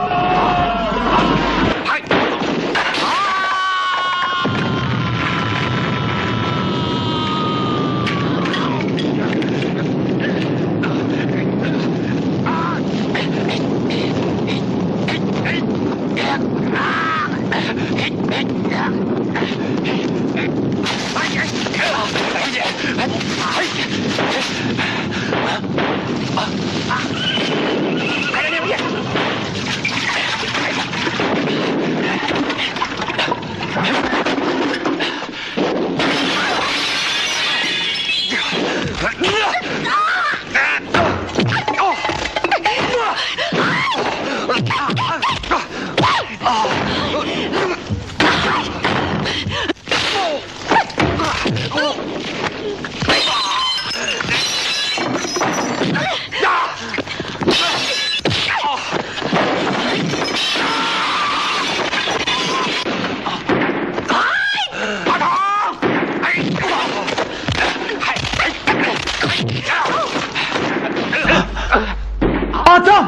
ئاتا!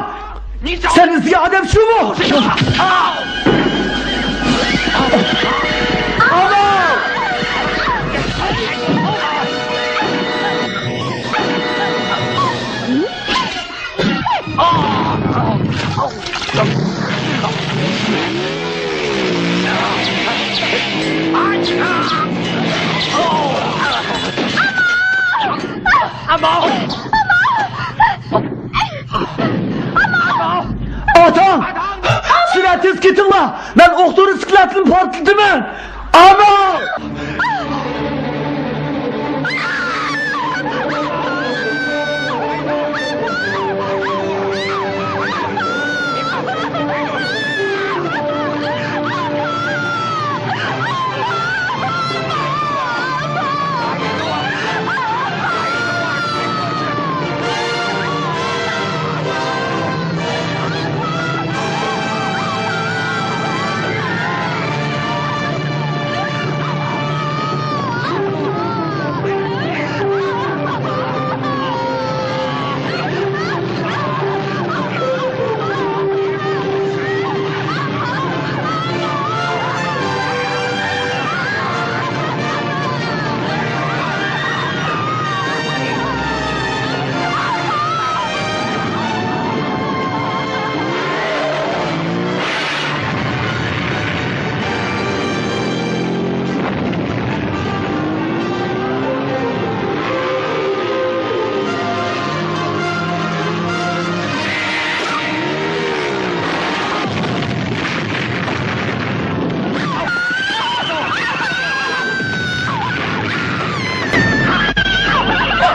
سەن ئىزدىگەن ئادەم شۇمۇ؟ ئانا! ئاتا! سۈرئەت تېز كېتىڭلار! مەن ئوقتۇرۇش سىكلاتىنى پارتلىتىمەن! ئانا!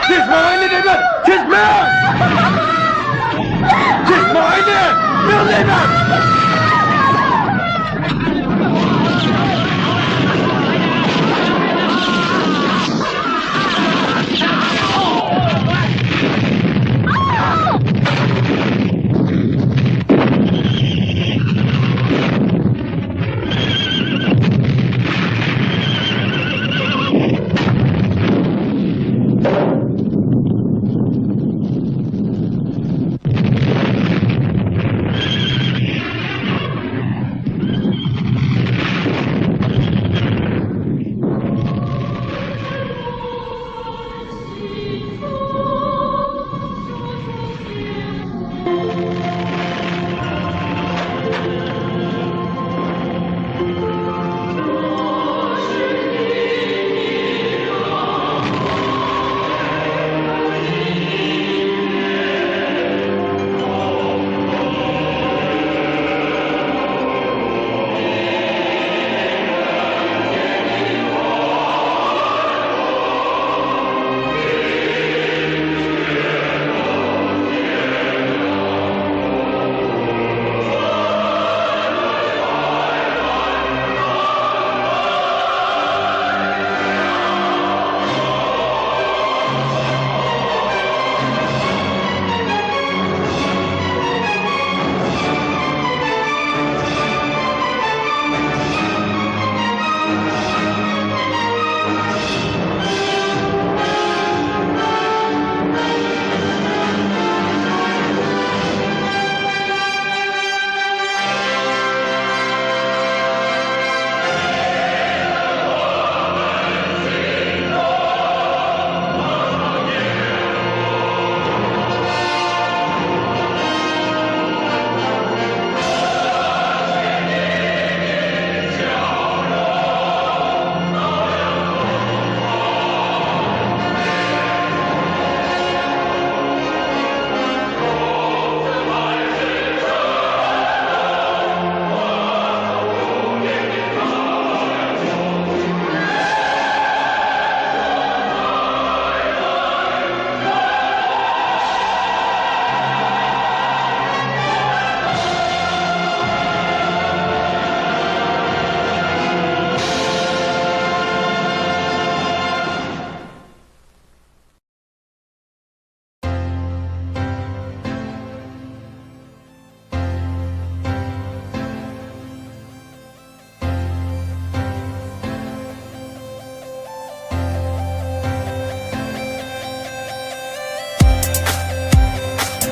تېز ماڭايلى دەيمەن! تېز ماڭ! تېز ماڭايلى! ماڭ دەيمەن!